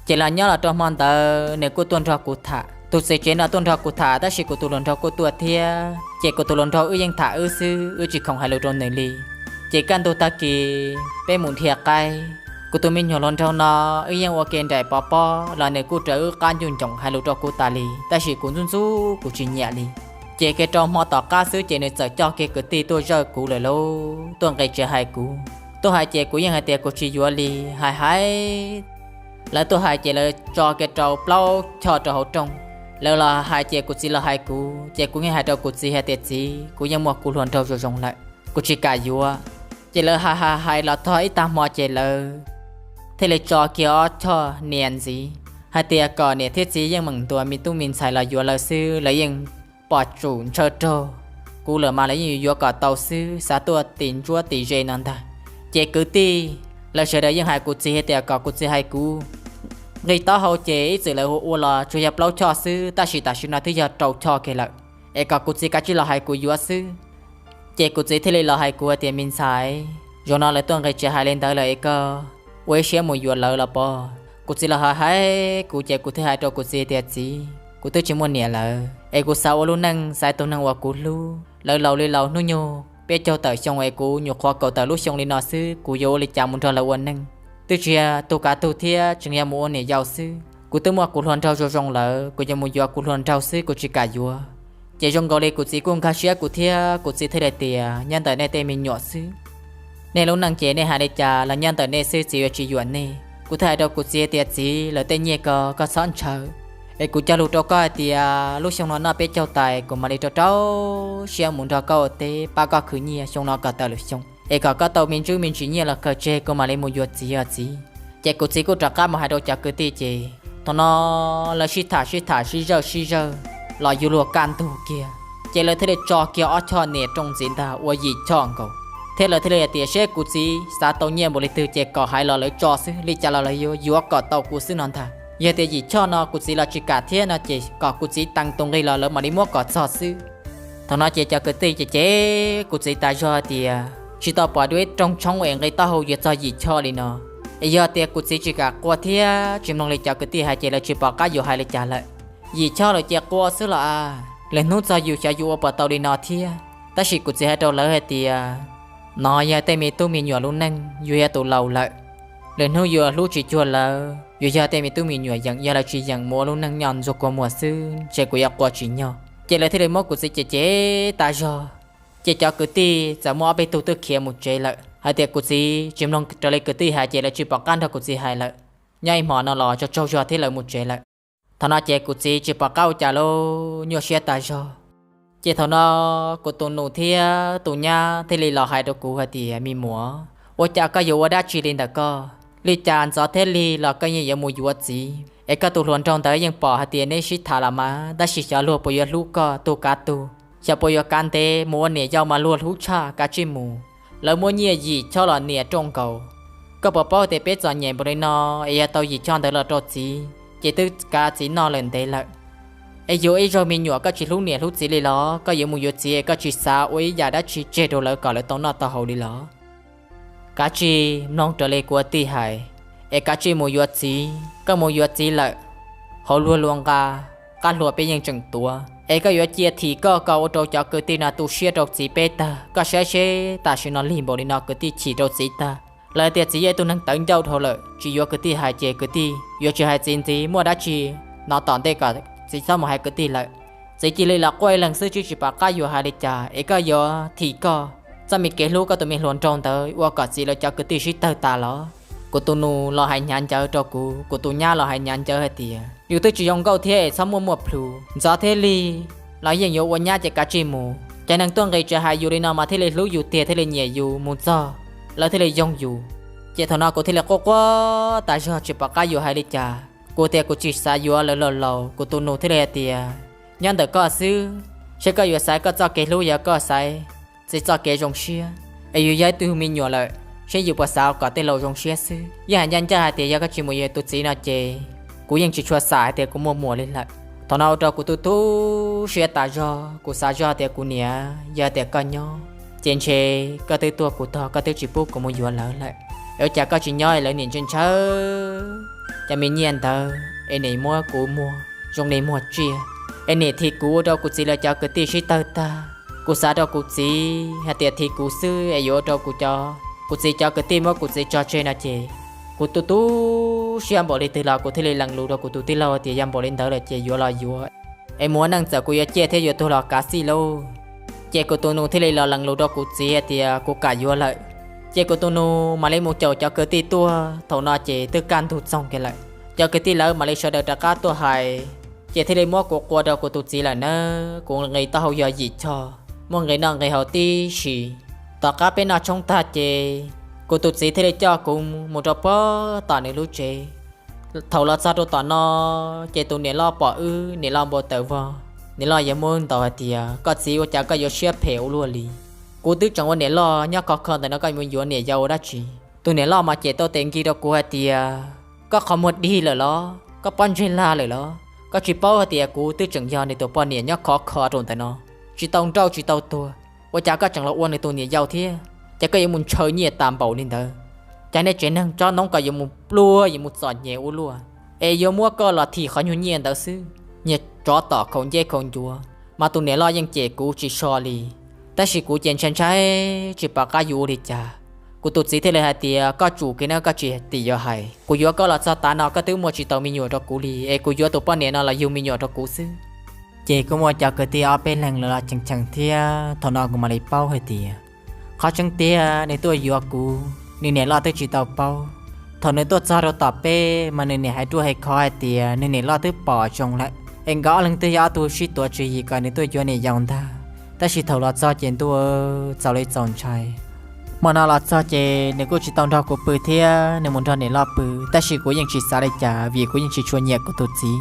Ces los nyob los rau hmo ntawd nws kuj tuaj nrog kuv tham, tus txiv tsev no tuaj nrog kuv tham tab sis kuv tus hluas nraug kuj tuaj thiab, ces kuv tus hluas nraug wb yeej tham wb xwb, wb tsis khoom hais lus rau nws li. Ces kaj ntug tag kis peb mus dhia qaib, kuv tus me nyuam hluas nraug no wb yeej ua ke nraim pov pob los nws kuj raws wb qab ncuj ncoom hais lus rau kuv tas li, tab sis kuv ntxub ntxub kuv tsis nyiam li. Ces kiag rau hmo tom qab xwb ces nws txawm coj kiag kwv tij tuaj zawj kuv lawm lauj, tuaj nqis tsev hais kuv. Tuaj hais ces kuv yeej hais tias kuv tsis yuav li, hais hais lawv tuaj hais ces lawv tso kiag rau plaub choj rau hauv rooj. Lawv los hais ces kuv txiv los hais kuv, ces kuv yeej hais rau kuv txiv hais tias txiv, kuv yeej muaj kuv hluas nraug zoo zoo lawm, kuv tsis kam yuav. Ces lawv hais hais hais los txog ib tag hmo ces lawv thiaj li tso kiag ob choj nias ntxiv hais tias kom niam thiab txiv yeej meem ntuas me tub me ntxhais los yuav lawv xwb, lawv yeej pom tsum ntshaw raug kuv lawm mas lawv yeej yuav yuav kom tau xwb, xav tuaj tim ntsuab tim ze no ntag. Ces kwv tij lawv sawv daws yeej hais kuv txiv hais tias kom kuv txiv hais kuv. Nqi taub hau ces ib txwm lawv ua ua los tsuas yog plaub choj xwb, tab sis tam sim no twb yog rau choj kiag lawm, es kom kuv txiv kav tsij los hais kuv yuav xwb. Ces kuv txiv thiaj li los hais kuv hais tias me ntxhais, zaum no lawv tuaj nqis tsev hais li ntawd lawm es koj ua ib siab mus yuav lawv los pob? Kuv txiv los hais hais kuv ces kuv thiaj hais rau kuv txiv tias txiv, kuv twb tsis muaj niam lawm es kuv xav ua lub neej xaiv tus neeg uas kuv hlub. Lawv laus li laus hnub nyoog peb caug tawm xyoo es kuv nyuam qhuav kaum tawm lub xyoo li no xwb, kuv yuav ua li cas mus nrog lawv ua neej? Twb tsis yog tug kav tug thiab, tseem yog mus ua niam yau xwb. Kuv twb muaj kuv hluas nraug zoo zoo lawm, kuv yuav mus yuav kuv hluas nraug xwb, kuv tsis kam yuav. Ces zoo nkaus li kuv txiv kuj nkag siab kuv thiab, kuv txiv thiaj li tias nyob ntawm nej tej me nyuam xwb. Nej lub neej ces nej hais li cas los nyob ntawm nej xwb, txiv yuav tsis yuam nej. Kuv thiaj hais rau kuv txiv tias txiv, lawv tej nyiaj ko koj txhob ntshaw, es kuv cog lus rau koj hais tias lub xyoo no noj peb caug tas kuv mam li rau rau siab mus nrog koj ua teb pab koj khwv nyiaj xyoo no kom tawm lwm xyoo, es kom koj tau me ntsuj me ntsis nyiaj los kawg tseg kuv mam li mus yuav txiv os txiv. Ces kuv txiv kuj rov qab mus hais rau cov kwv tij ces thaum no lawv sib tham sib tham sib zawj sib zawj los yuav luag kaj ntug kiag, ces lawv thiaj li tso kiag ob choj nias rooj ntxiv ntag ua yim choj nkaus, thiab lawv thiaj li hais tias seb kuv txiv xav tau nyiaj npaum li twg ces kom hais los lawv tso xwb, li cas los lawv yuav yuav kom tau kuv xwb no ntag. Yog tias yim choj no kuv txiv los tsis kam thiab no ces kom kuv txiv tees tus nqi los lawv mam li muab kom txog xwb. Thaum no ces cov kwv tij ces cem kuv txiv tas zog tias tsis tau pom dua ib rooj tshoob es nqi taub hau yuav txog yim choj li no. Es yog tias kuv txiv tsis kam qua thiab tsis mloog li cov kwv tij hais ces lawv tsis pom qab yuav hais li cas lawm. Yim choj lawm ces qua xwb los as, lwm hnub txog yus xyov yus ua puas tau li no thiab. Tab sis kuv txiv hais rau lawv hais tias no yog tej me tub me nyuam lub neej, yus yog tus laus lawm, lwm hnub yus hlub tsis cuag lawv, yus yog tej me tub me nyuam yeem, yog lawv tsis yeem mus ua lub neej nyob ntxuag kua muag xwb, ntshe kuv yuav qua tsis nyog. Ces lawv thiaj li muab kuv txiv cem cem tas zog. Ces cov kwv tij txawm muaj ob peb tug twb khiav mus tsev lawm hais tias kuv txiv tsis mloog raws li kwv tij hais ces lawv tsis pom qab nrog kuv txiv hais lawm. Nyob ib hmo no los tsaug tsaug zog thiab lawv mus tsev lawm. Thaum no ces kuv txiv tsis pom qab ua cas lauj, nyuaj siab tas zog. Ces thaum no kuv tus nus thiab tus nyab thiaj li los hais rau kuv hais tias me muam, ua cas koj yuav ua dab tsi li ntawm koj? Li cas ntxov thiab lig los koj yeej yuav mus yuav txiv, es koj tus hluas nraug ntawd yeej pom hais tias neb sib tham los mas, tab sis xyov luag puas yuav hlub koj tug kav tug, xyov puas yuav kav ntev, mus ua niam yau mas luag hlub tshaj, kav tsij mus. Lawv muab nyiaj yim choj los nias rooj nkaus. Koj puas paub tias peb txom nyem npaum li no, es yog tau yim choj ntawd los rau txiv ces twb kav txiv noj lawm ntev lawm. Es yuav ib zaug me nyuam koj tsis hlub niam hlub txiv li los? Koj yuav mus yuav txiv es koj tsis xav ua ib yam dab tsi tseg rau lawv kom lawv tau noj tau haus li los? Kav tsij mloog raws li kuv ua tij hais, es kav tsij mus yuav txiv. Koj mus yuav txiv lawm, hauv luag lua nqa, qab hlua peb yeej tseem tuav, es koj yuav cia thim koj kom ua rau cov kwv tij no tu siab rau txiv peb tag. Koj saib seb tam sim no lig npaum li no kwv tij chim rau txiv tag. Lawv tias txiv yog ib tug neeg tawv ncauj dhau lawm, tsis yuav kwv tij hais ces kwv tij yuav tsis hais txiv ntxiv, muaj dab tsi no tom ntej kom txiv txhob mus hais kwv tij lawm. Txiv cia li los quaj ib leeg xwb, tsis pom qab yuav hais li cas. Es koj yuav thim koj txoj me kev hlub koj tus me hluas nraug ntawd ua kom txiv lawv cov kwv tij sib tawg tas los? Kuv tus nus los hais hnyav ncawv rau kuv, kuv tus nyab los hais hnyav ncawv hais tias yus twb tsis zoo nkauj thiab es txhob muaj muaj plhus, ntxov thiab lig los yeej yuav ua nyab ces kav tsij mus. Cov neeg tuaj nqis tsev hais yus li no mas thiaj li hlub yus tiag, thiaj li nyiam yus, mus txog lawv thiaj li yoog yus. Ces thaum no kuv thiaj li quaj quaj tas zog tsis pom qab yuav hais li cas. Kuv tias kuv tsis xav yuav lawv laus laus, kuv tus nus thiaj li hais tias nyob ntawm koj xwb, seb koj yuav xaiv koj txoj kev hlub, yog koj xaiv txiv txoj kev zoo siab, es yus yog ib tug me nyuam lawm, seb yus puas xav kom tej laus zoo siab xwb. Yeej hais ncaj ncaj hais tias yog koj tsis mus yuav tus txiv no ces kuv yeej tsis tshua xam hais tias kuv muaj muam li lawm. Thaum no ua rau kuv tu tu siab tas zog, kuv xav zog tias kuv niam, yog tias koj nyob ces ntshe koj twb tuag kuv tog, koj twb tsis pub kuv mus yuav lawv lawm. Es ua cas koj tsis nyob, lawv niam ntshaw ntshaw cov me nyiaj ntawd es niam muab kuv muag zoo li muag tsiaj, es niam thim kuv ua rau kuv txiv lawv cov kwv tij sib tawg tag. Kuv xav rau kuv txiv hais tias thim kuv xwb es yuav ua rau kuv cov, kuv txiv cov kwv tij muab kuv txiv tso tseg no ces kuv tu tu siab npaum li twg los kuv thiaj li lees lus rau kuv tus tij laug tias yog npaum li ntawd lawm ces yuav los yuav, es mus ua neej txawm kuv yuav ciaj thiab yuav tuag los kav xij lauj. Ces kuv tus nus thiaj li los lees lus rau kuv txiv hais tias kuv kam yuav lawm. Ces kuv tus nus mam li mus caum cov kwv tij tuaj, thaum no ces twb kaj ntug txoog kiag lawm. Cov kwv tij lawv mam li sawv daws rov qab tuaj hais, ces thiaj li muab kuv qua rau kuv tus txiv lawm na. Kuv nqis taub hau yog yim choj, muaj nqis noj nqis haus tib si. Tom qab peb noj tshoob tag ces kuv tus txiv thiaj li coj kuv mus rau puag tom nws lub tsev. Thaum los txog rau tom no, ces tus niam loj pom wb, niam loj npau taws vog, niam loj yuav muab ntaus hais tias koj txiv ua cas koj yuav siab phem ua luaj li. Kuv twb tseem ua niam loj nyob khov kho ntawm no, koj mus yuav niam yau ua dab tsi? Tus niam loj mas cem tau tes nkig rau kuv hais tias koj qhov muag dig lawm los, koj pob ntseg lag lawm los, koj tsis paub hais tias kuv twb tseem yog nws tus poj niam nyob khov kho rau ntawm no, tsis tau nrauj tsis tau tuag, ua cas koj tseem los ua nws tus niam yau thiab? Ces koj yuav mus ntshaw nyiaj tas npaum li ntawd, cas nej tsev neeg tsob noob koj yuav mus pluag yuav mus txom nyem ua luaj, es yuav muab koj los thim qhov nyuag nyiaj ntawd xwb. Niag tsov tom khaus nceb khaus ncuav, mas tus niam loj yeej cem kuv tsis so li. Tab sis kuv ces ntshai ntshai tsis pom qab yuav ua li cas. Kuv tus txiv thiaj li hais tias koj tsum kev na, koj tsis tim yuav hais, kuv yuav koj los txog tav no koj twb muaj tsis tau me nyuam rau kuv li, es kuv yuav tus poj niam no los yug me nyuam rau kuv xwb. Ces kuj muaj cov kwv tij ob peb leeg los los cheem cheem thiab, thaum no kuv mam li paub hais tias qhov tseeb tiag nws tuaj yuav kuv, nws niam loj twb tsis tau paub. Thaum nws tuaj txog rau tom peb mas nws niam hais ruaj hais khov hais tias nws niam loj twb pom zoo lawm, es nkawd ob leeg twb yog ob tug sib tuav tswv yim kom nws tuaj yuav niam yau ntag. Tab sis thaum los txog ces ntuj, txaus li txaus ntshai. Hmo no los txog ces nws kuj tsis tau nrog kuv pw thiab, nws mus nrog niam loj pw, tab sis kuv yeej tsis xav li cas vim kuv yeej tsis tshua nyiam kuv tus txiv.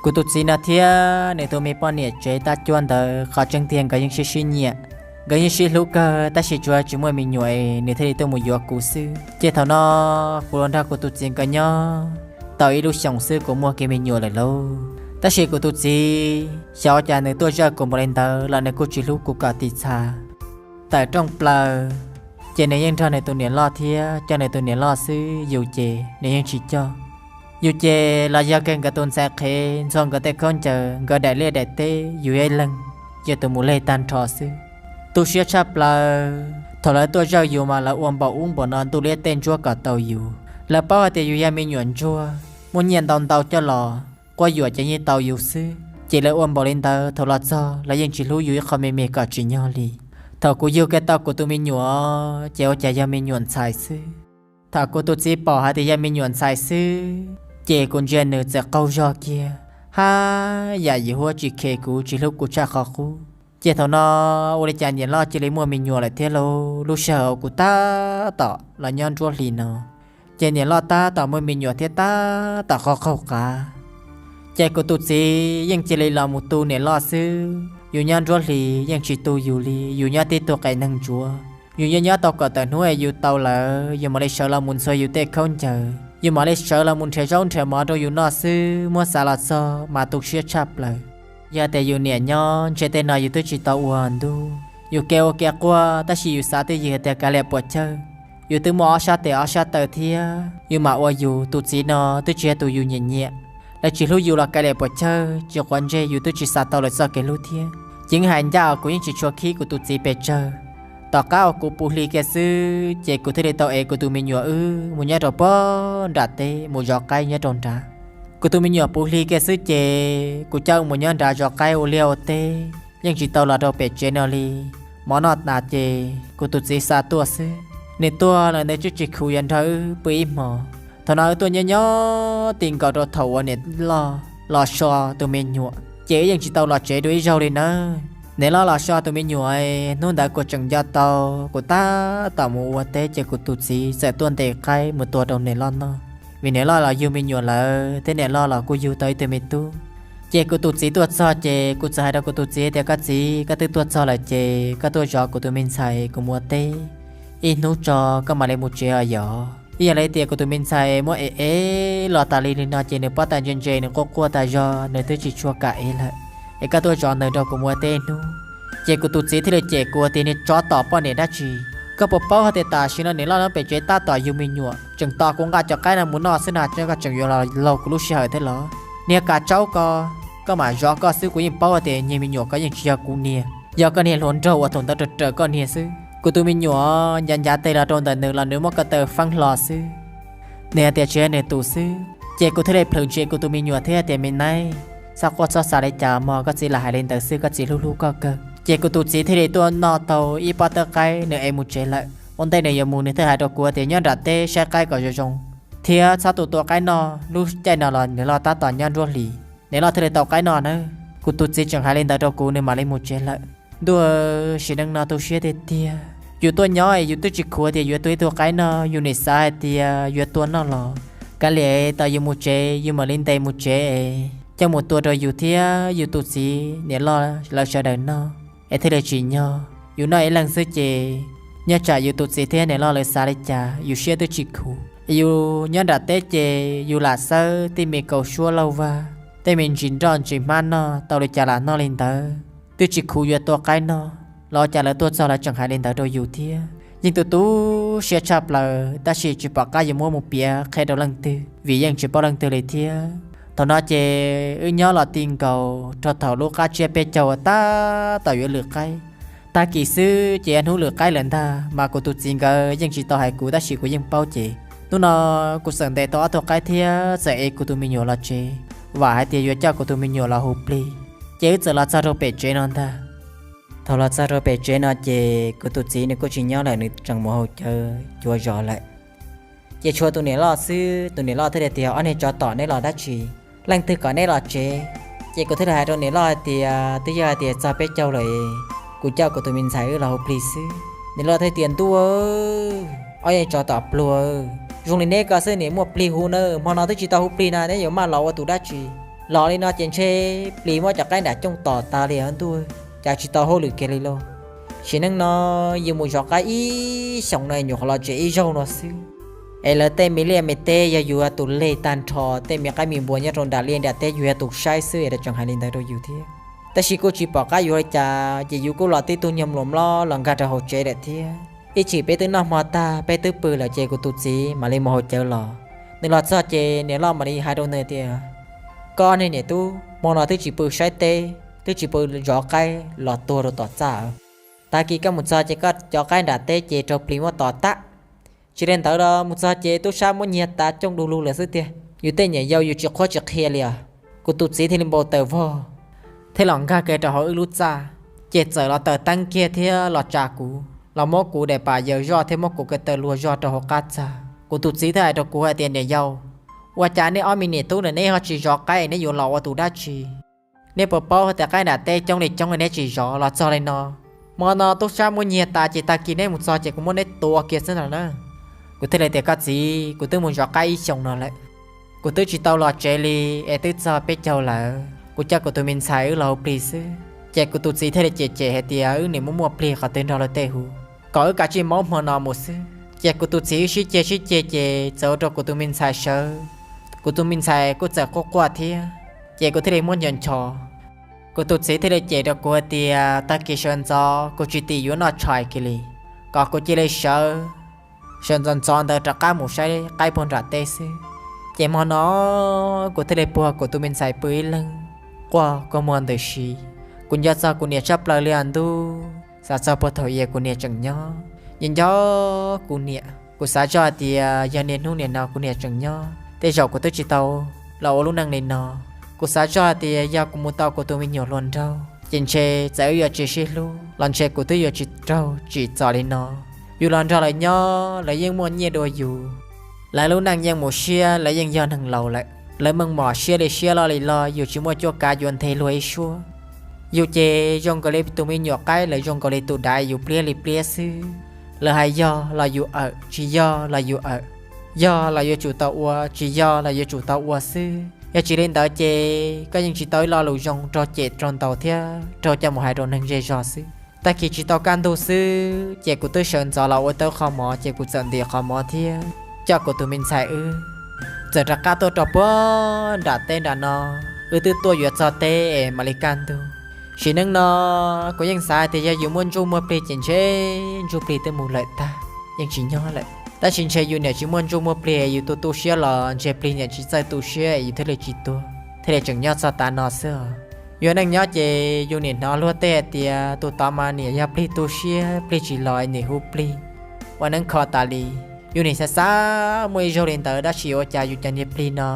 Kuv tus txiv no thiab nws tus me poj niam tsev tab cuab ntawd qhov tseeb tiag nkawd yeej sib sib nyiam, nkawd yeej sib hlub kawg, tab sis tsuas tsis muaj me nyuam es nws thiaj li tuaj mus yuav kuv xwb. Ces thaum no kuv los nrog kuv tus txiv nkawd nyob tau ib lub xyoos xwb kuv muaj kiag me nyuam lawm lauj. Tab sis kuv tus txiv xyov cas nws tuaj zawj kuv npaum li ntawd los nws kuj tsis hlub kuv kom tiv txha. Tawm rooj plaws ces nws yeej nrog nws tus niam loj thiab coj nws tus niam loj xwb, yus ces nws yeej tsis coj. Yus ces los yog kiag nkawd tus ntxhais qhev ntxhua nkawd tej khaub ncaws, nkawd daim liaj daim teb, yus ib leeg yog tus mus leg tag nrho xwb. Tu siab tshaj plaws, thaum lawv tuaj zawj yus mas lawv ua npaum ub npaum no ntuj liab tej ntsuab kom tau yus. Lawv paub hais tias yus yog me nyuam ntsuag, muaj nyiaj ntau ntau coj los quab yuam ces yeej tau yus xwb, ces lawv ua npaum li ntawd, thaum los txog lawv yeej tsis hlub yus ib qho me me kom tsim nyog li. Thaum kuv yug kiag tau kuv tus me nyuam ces ua cas yog me nyuam ntxhais xwb. Thaum kuv tus txiv pom hais tias yog me nyuam ntxhais xwb, ces kuv ntsia nws txawm qaug zog kiag, haj yam yim huab tsis khes kuv, tsis hlub kuv tshaj qhov qub. Ces thaum no ua li cas niam loj cia li muaj me nyuam lawm thiab lauj. Lub sij hawm kuv tab tom los nyob nruab hlis no, ces niam loj tab tom muaj me nyuam thiab tab tom qaug qaug qav. Ces kuv tus txiv yeej cia li los mus tu niam loj xwb, yus nyob nruab hlis yeej tsis tu yus li, yus nyob tib tug qes neeg ntsuav. Yus nyob nyob tau kom tawm hnub es yus tau lawm, yus mam li sawv los mus ntxhua yus tej khaub ncaws, yus mam li sawv los mus nrhiav zaub nrhiav mov rau yus noj xwb, muab xav los txog mas tu siab tshaj plaws. Yog tias yus niam nyob ntshe tej no yus twb tsis tau ua ntuj. Yus kev ua kev quaj tab sis yus xav twj ywm tias kav liam puas chawj, yus twb muaj ob sab tes ob sab taw thiab, yus mam ua yus. Tus txiv no twb tsis yog tus yus nyiam nyiam, lawv tsis hlub yus los kav liam puas chawj, tsis quav ntsej, yus twb tsis xav tau lawv txoj kev hlub thiab. Ceev hais ncaj os, kuv yeej tsis tshua khib kuv tus txiv pes tsawg. Tom qab uas kuv puv hli kiag xwb ces kuv thiaj li tau ev kuv tus me nyuam wb mus nyob rau puag nram teb, mus zov qaib nyob rau nrad. Kuv tus me nyuam puv hli kiag xwb ces kuv coj mus nyob nrad zov qaib ua liaj ua teb, yeej tsis tau los rau pem tsev no li. Mov noj tas ces kuv tus txiv xa tuaj xwb. Nws tuaj los nws twb tsis khuv yuav nrog wb pw ib hmos. Thaum no wb tuaj nyob nyob ti nkaus rau thaum uas niam loj los so tus me nyuam ces wb yeej tsis tau los tsev dua ib zaug li nawb. Niam loj los so tus me nyuam, hnub ntawd kuv tseem nco tau kuv tab tom mus ua teb ces kuv tus txiv txawm tuaj ntes qaib mus tua rau niam loj noj, vim niam loj los yug me nyuam lawm thiab niam loj los kuj yug tau ib tug me tub. Ces kuv tus txiv tuaj txog ces kuv txawm hais rau kuv tus txiv tias, Koj txiv, koj twb tuaj txog lawm ces koj tuaj zov kuv tus me ntxhais kuv mus ua teb ib hnub tso koj mam li mus tsev os yom. Ib yam li tias kuv tus me ntxhais muab ev ev los tas li li no ces nws pob tais ntse ntse, nws quaj quaj tas zog, nws twb tsis tshua kam ev lawm. Es koj tuaj zov nws rau kuv mus ua teb ib hnub. Ces kuv tus txiv thiaj li cem kuv tias, Niag tsov tom poj niam dab tsi, koj puas paub hais tias tam sim no niam loj nyob pem tsev tab tom yug me nyuam, tseem tos kuv nqa cov qaib no mus noj xwb na, koj tseem yuav los laug kuv lub sij hawm thiab los? Niag kav tsaub ko, koj mam zov koj xwb, kuv yeej paub hais tias niag me nyuam ko yeej tsis yog kuv niag, yog koj niag hluas nraug uas thaum ntawd raws raws koj niag xwb. Kuv tus me nyuam ncav ncav tes los rau ntawm nws los nws muab ko taw feeb hlo xwb. Nws hais tias tsis yog nws tus xwb, ces kuv thiaj li plhws ntse kuv tus me nyuam thiab tias, Me naib, txhob quaj txhob xav li cas mog, koj txiv lam hais li ntawd xwb, koj txiv hlub hlub koj kawg. Ces kuv tus txiv thiaj li tuaj noj tau ib pob tawb qaib nws ev mus tsev lawm. Ua ntej nws yuav mus nws thiaj hais rau kuv tias, Nyob nram teb saib qaib kom zoo zoo thiab txhob tu tua qaib noj, lub caij no los niam loj tab tom nyob nruab hlis, niam loj thiaj li tau qaib noj nawb. Kuv tus txiv tseem hais li ntawd rau kuv nws mam li mus tsev lawm. Ntuj, sim neej no tu siab tiag tiag. Yus tuaj nyob es yus twb tsis khuv tias yuav tua ib tug qaib noj, yus nim xav hais tias yuav tua noj los kav liam, tos yus mus tsev yus mam li ntes mus tsev es coj mus tua rau yus thiab yus tus txiv niam loj lawv sawv daws noj es thiaj li tsim nyog. Yus noj ib leeg xwb ces nyob tsam yus tus txiv thiab niam loj lawv xav li cas yus siab twb tsis khuv. Es yus nyob nram teb ces yus lam xawb tej me kaus suab lauj vag, tej me ntsis nroj ntsis hmab noj tau li cas lam noj li ntawd, twb tsis khuv yuav tua qaib noj los cas lawv tuaj txog lawv tseem hais li ntawd rau yus thiab. Yeej tu tu siab tshaj plaws tab sis tsis pom qab yuav muab mus piav qhia rau leej twg vim yeej tsis paub leej twg li thiab. Thaum no ces wb nyob los ti nkaus rau thaum lub qab tsiab peb caug uas tab tom yuav lwm qaib. Tag kis xwb ces hnub lwm qaib lawm ntag mas kuv tus txiv nkawd yeej tsis tau hais kuv tab sis kuv yeej paub ces hnub no kuv txawm ntes tau ob tug qaib thiab txawm ev kuv tus me nyuam los tsev, vam hais tias yuav coj kuv tus me nyuam los hu plig. Ces wb txawm los txog rau pem tsev no ntag. Thaum los txog rau pem tsev no ces kuv tus txiv nws kuj tsis nyob lawm, nws tseem mus haus cawv cuav zos lawm. Ces tshuav tus niam loj xwb, tus niam loj thiaj li tias, Ob niag tsov tom, neb los dab tsi? Leej twg kom neb los tsev? Ces kuv thiaj li hais rau niam loj hais tias, Twb yog hais tias txog peb caug lawm, kuv coj kuv tus me ntxhais wb los hu plig xwb. Niam loj thiaj tias, Ntuj, ob niag tsov tom pluag, zoo li neb ko xwb nim muaj plig hu na, hmo no twb tsis tau hu plig na neb yuav maj los ua tus dab tsi? Los li no ces ntshe plis muab cov qaib nram cooj tom tas li os ntuj, cas tsis tau hauj lwm kiag li lauj. Sim neej no yus mus zov qaib ib xyoos no nyuam qhuav los tsev ib zaug no xwb. Es lawv tej me liaj me teb yog yus tus leg tag nrho, tej me qaib me npua nyob rau nram liaj nram teb yus yog tus saib xwb es lawv tseem hais li ntawd rau yus thiab. Tab sis kuj tsis pom qab yuav li cas ces yus kuj los tib tug nyuag mluas mlob los nkag rau hauv tsev lawm thiab. Ib chim peb twb noj hmo tag peb twb pw lawm ces kuv tus txiv mam li mus haus cawv los. Nws los txog ces niam loj mam li hais rau nws tias, Koj ob niag niam tub, hmo no twb tsis pw saib teb, twb tsis pw zov qaib los tuag rau tom txaj. Tag kis koj mus txog ces koj cov qaib nram teb ces raug plis muab tom tag. Tsis li ntawd los mus txog ces tub sab muab nyiag tas cooj du lug lawm xwb tiag. Yus tej niam yau yus tsis qhuab tsis qhia li os. Kuv tus txiv thiaj li npau taws vog thiab los nkag kiag rau hauv wb lub txaj, ces txawm los taws teeb kiag thiab los tsa kuv, los muab kuv daim pam yaws zoj thiab muab kuv ko taw luag zog rau hauv qab txaj. Kuv tus txiv thiaj hais rau kuv hais tias, Niam yau, ua cas nej ob me niam tub na neb ho tsis zov qaib, neb yuav los ua tus dab tsi? Neb puas paub hais tias qaib nram teb coob li coob neb tsis zov los txog li no, hmo no tub sab muab nyiag tas ces tag kis neb mus txog ces kuv muab neb tua kiag xwb no na. Kuv thiaj li tias, Koj txiv, kuv twb mus zov qaib ib xyoos no lawm, kuv twb tsis tau los tsev li, es twb txog peb caug lawm, kuv coj kuv tus me ntxhais wb los hu plig xwb. Ces kuv tus txiv thiaj li cem cem hais tias, Wb niam muaj muaj plig qhov twg nrog luag tej hu, kom wb kav tsij maub hmo no mus xwb. Ces kuv tus txiv wb sib ceg sib ceg ces txawm ua rau kuv tus me ntxhais sawv, kuv tus me ntxhais kuj txawm quaj quaj thiab. Ces kuv thiaj li muab nchos nchos. Kuv tus txiv thiaj li cem rau kuv hais tias, Tag kis sawv ntxov kuv tsis tim yuav noj tshais kiag li, kom kuv cia li sawv, sawv ntxov ntxov ntawd rov qab mus saib qaib puag nram teb xwb. Ces hmo no kuv thiaj li puag kuv tus me ntxhais pw ib leeg quaj kua muag ntws si. Kuv nco txog kuv niam tshaj plaws li os ntuj, xav txog puag thaum ub kuv niam tseem nyob, nco nco kuv niam. Kuv xav tso hais tias yog niaj hnub niam no kuv niam tseem nyob, tej zaum kuv twb tsis tau los ua lub neej li no. Kuv xav zoj hais tias yog kuv mus tau kuv tus me nyuam hluas nraug ces ntshe txawm wb yuav tsis sib hlub los ntshe kuv twb yuav tsis raug tsim txom li no. Yus los nrog lawv nyob lawv yeej muaj nyiaj dua yus, lawv lub neej yeej mus siab, lawv yeej yog neeg laus lawm, lawv meej mom siab li siab loj li loj, yus tsis muaj cuab kav yuav nthe luag ib suab. Yus ces zoo nkaus li tus me nyuam qaib, lawv zoo nkaus li tus daim yus pliab li pliab xwb. Lawv hais yog los yus awm, tsis yog los yus awm. Yog los yuav tsum tau ua, tsis yog los yuav tsum tau ua xwb. Yog tsis li ntawd ces koj yeej tsis tau ib lo lus zoo raug cem raug ntaus thiab raug coj mus hais rau neeg zej zog xwb. Tag kis tsis tau kaj ntug xwb ces kuv twb sawv ntxov los ua tau qhov mov ces kuv txawm ntim qhov mov thiab coj kuv tus me ntxhais wb txawm rov qab tuaj rau puag nram teb nram no. Wb twb tuaj yuav txog teb es mam li kaj ntug. Sim neej no kuv yeej xav hais tias yog yus muaj ntsuj muaj plig ces ntshe ntsuj plig twb mus lawm tag, yeej tsis nyob lawm. Tab sis ntshe yus niam tsis muaj ntsuj muaj plig, yus tu tu siab los ntshe plig niam tsis txawj tu siab es yus thiaj li tsis tuag, thiaj li tseem nyob txog tav no xwb os. Yus neej nyob ces yus niam hnov luag tej hais tias tus tod mas niam yog plig tu siab, plig tsis los niam hu plig ua neeb kho tas li. Yus niam xav xav muaj ib zaug li ntawd, tab sis ua cas yus cov niag plig no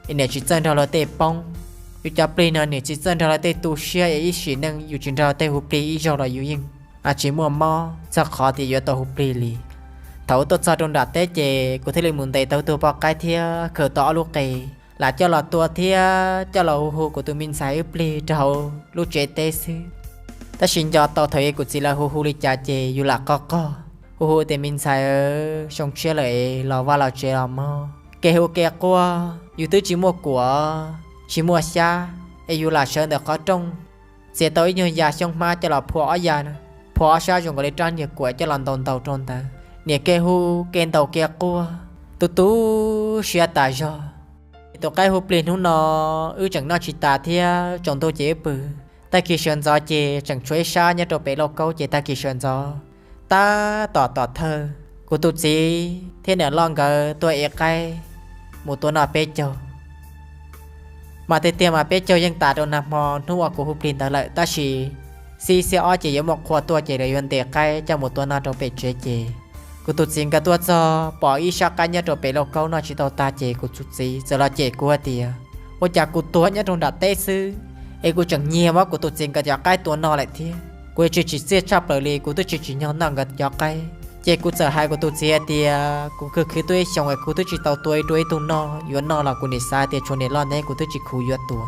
es niam tsis txawj nrog luag tej poob. Yus cov plig no niam tsis txawj nrog luag tej tu siab es ib sim neej yus tsis nrog luag tej hu plig ib zaug los yus yeej tsis muaj mob txog qhov tias yuav tau hu plig li. Thaum tuaj txog rau nram teb ces kuv thiaj li mus ntes tau tug poj qaib thiab khaws tau ob lub qe lam coj los tua thiab coj los hu hu kuv tus me ntxhais wb plig rau hauv lub tsev teb xwb. Tab sis nco tau thaum kuv txiv lawv hu hu li cas ces yus lam qog qog hu hu tias, me ntxhais, zoo tshiab lawm es los vaj los tsev los mog. Kev hu kev quaj yus twb tsis muaj kuam tsis muaj xyab es yus lam sawv ntawm qhov rooj txiav tau ib nyuag ya xyoob hmab coj los phua ob ya, phua ob sab zoo nkaus li rab niag kuam coj los ntaus ntaus rau ntawd. Niam kev hu kev ntaus kev quaj tu tu siab tas zog. Tus qaib hu plig hnub no wb tseem noj tsis tas thiab tsaus ntuj ces wb pw. Tag kis sawv ntxov ces tseem tshuav ib sab nyob rau pem lauj kaub ces tag kis sawv ntxov tab tom tom thawj, kuv tus txiv thiab niam loj nkawd tuaj ev qaib mus tua noj peb caug. Mas tiag tiag mas peb caug yeej tas rau nag hmo hnub uas kuv hu plig ntawd lawm, tab sis xiab xiab ob ces yuav muaj qhua tuaj ces lawv yuav ntes qaib coj mus tua noj rau pem tsev ces kuv tus txiv nkawd tuaj txog pom ib sab qaib nyob rau pem lauj kaub noj tsis tau tag ces kuv tus txiv txawm los cem kuv hais tias, ua cas kuv tuag nyob rau nram teb xwb es kuv tseem nyiag muab kuv tus txiv nkawd cov qaib tua noj lawm thiab. Kuv tsis tsim txiaj tshaj plaws li, kuv twb tsis tsim nyog noj nkawd cov qaib. Ces kuv txawm hais kuv tus txiv hais tias kuv khwv khwv tuaj ib xyoos es kuv twb tsis tau tua ib rua ib tug noj, yuav noj los kuv nim xav tias tshuav niam loj neb kuv twb tsis khuv yuav tua.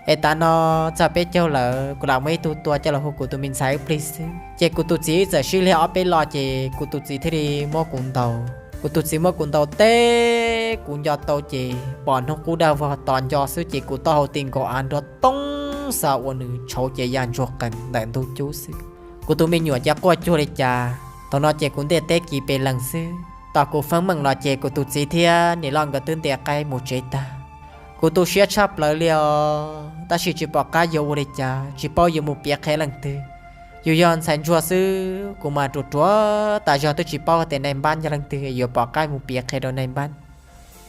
Es tav no txog peb caug lawm kuv lam muaj ib tug tua coj los hu kuv tus me ntxhais wb plig xwb. Ces kuv tus txiv wb txawm sib liag ob peb lo ces kuv tus txiv thiaj li muab kuv ntaus. Kuv tus txiv muab kuv ntaus teb kuv nco tau ces pom hnub qub daj vog tos nco xwb ces kuv taub hau ti nkaus av nrov toob xa ua nws tshauv ces ya ntsuag qees ntawm ntug cub xwb. Kuv tus me nyuam ces quaj cuag li cas. Thaum no ces kuv ntiaj teb kis pes lees xwb. Tos kuv feeb meej los ces kuv tus txiv thiab niam loj nkawd twb ntes qaib mus tsev tag. Kuv tu siab tshaj plaws li os, tab sis tsis pom qab yuav ua li cas, tsis paub yuav mus piav qhia leej twg. Yus yog ntxhais ntsuag xwb, kuv mas ruam ruam tas zog twb tsis paub tias nais npab yog leej twg yuav pom qab mus piav qhia rau nais npab.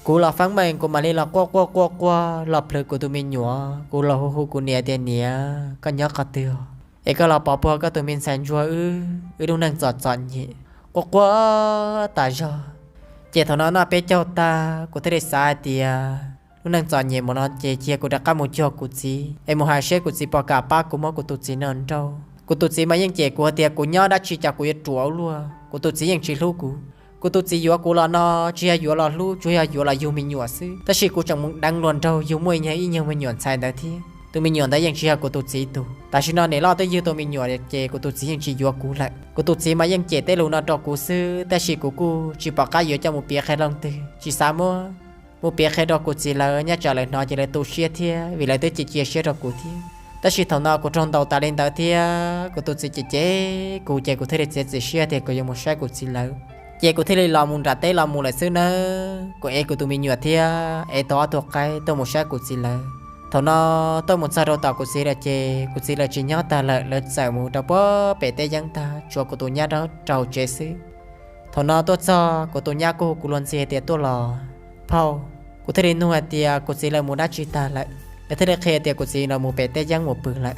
Kuv los feeb meej kuv mam li los quaj quaj quaj quaj los plhws kuv tus me nyuam, kuv los hu hu kuv niam tias, niam, koj nyob qhov twg os? Es koj los pov puag koj tus me ntxhais ntsuag wb, wb lub neej txom txom nyem. Quaj quaj tas zog. Ces thaum no noj peb caug tag kuv thiaj li xav hais tias lub neej txom nyem mus no ces cia kuv rov qab mus cuag kuv txiv es mus hais seb kuv txiv puas kam pab kuv muab kuv tus txiv noj nrauj. Kuv tus txiv mas yeej cem kuv hais tias kuv nyob dab tsi cas kuv yuav ruam ua luaj, kuv tus txiv yeej tsis hlub kuv. Kuv tus txiv yuav kuv los no tsis yog yuav los hlub, tsuas yog yuav los yug me nyuam xwb. Tab sis kuv tseem mus deev luag nraug yug muaj ib nyuag me nyuam ntxhais ntawd thiab. Tus me nyuam ntawd yeej tsis yog kuv tus txiv tug. Tam sim no niam loj twb yug tus me nyuam ces kuv tus txiv yeej tsis yuav kuv lawm. Kuv tus txiv mas yeej cem tej lus no rau kuv xwb, tab sis kuv kuj tsis pom qab yuav coj mus piav qhia leej twg, tsis xav muab mus piav qhia rau kuv txiv lawv, nyob tsam lawv hnov ces lawv tu siab thiab, vim lawv twb cia cia siab rau kuv thiab. Tab sis thaum no kuv raug ntaus tas li ntawd thiab kuv tus txiv cem cem kuv ces kuv thiaj li txiav txim siab tias kuv yuav mus saib kuv txiv lawv. Ces kuv thiaj li los mus nram teb los mus lawm xwb nawb. Kuv ev kuv tus me nyuam thiab ev tau ob tug qaib tuaj mus saib kuv txiv lawv. Thaum no tuaj mus txog rau tom kuv txiv lawv ces kuv txiv lawv tsis nyob tag lawm, lawv txawm mus rau puag pem teb yeeb tag, tshuav kuv tus nyab rau tsev xwb. Thaum no tuaj txog kuv tus nyab kuj hu kuv luag ntxhi hais tias tuaj los phauj. Kuv thiaj li nug hais tias kuv txiv lawv mus dab tsi tag lawm, lawv thiaj li qhia tias kuv txiv lawv mus pem teb yeeb mus pw lawm.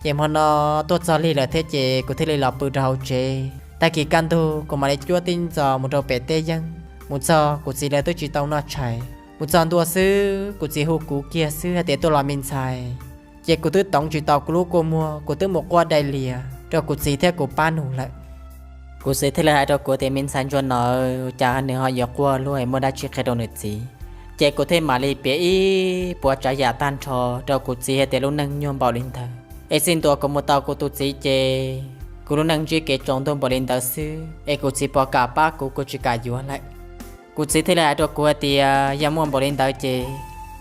Ces hmo no tuaj txog lig lawm thiab ces kuv thiaj li los pw rau hauv tsev. Tag kis kaj ntug kuv mam li cuab tib ntxos mus rau pem teb yeeb. Mus txog kuv txiv lawv twb tsis tau noj tshais. Mus txog ntua xwb kuv txiv hu kuv kiag xwb hais tias tuaj los me ntxhais, ces kuv twb toov tsis tau kuv lub kua muag, kuv twb mus quaj dai lias rau kuv txiv thiab kuv pab nus lawm. Kuv txiv thiaj li hais rau kuv tias me ntxhais ntsuag no, cas nws ho yuav quaj luaj, muaj dab tsi qhia rau nws txiv. Ces kuv thiaj mam li piav ib puas tsav yam tag nrho rau kuv txiv hais tias lub neej nyuaj npaum li ntawd, es txij ntua kuv mus tau kuv tus txiv ces kuv lub neej ntsib kev tsaus ntuj npaum li ntawd xwb, es kuv txiv puas kam pab kuv, kuv tsis kam yuav lawm. Kuv txiv thiaj li hais rau kuv hais tias yog muaj npaum li ntawd ces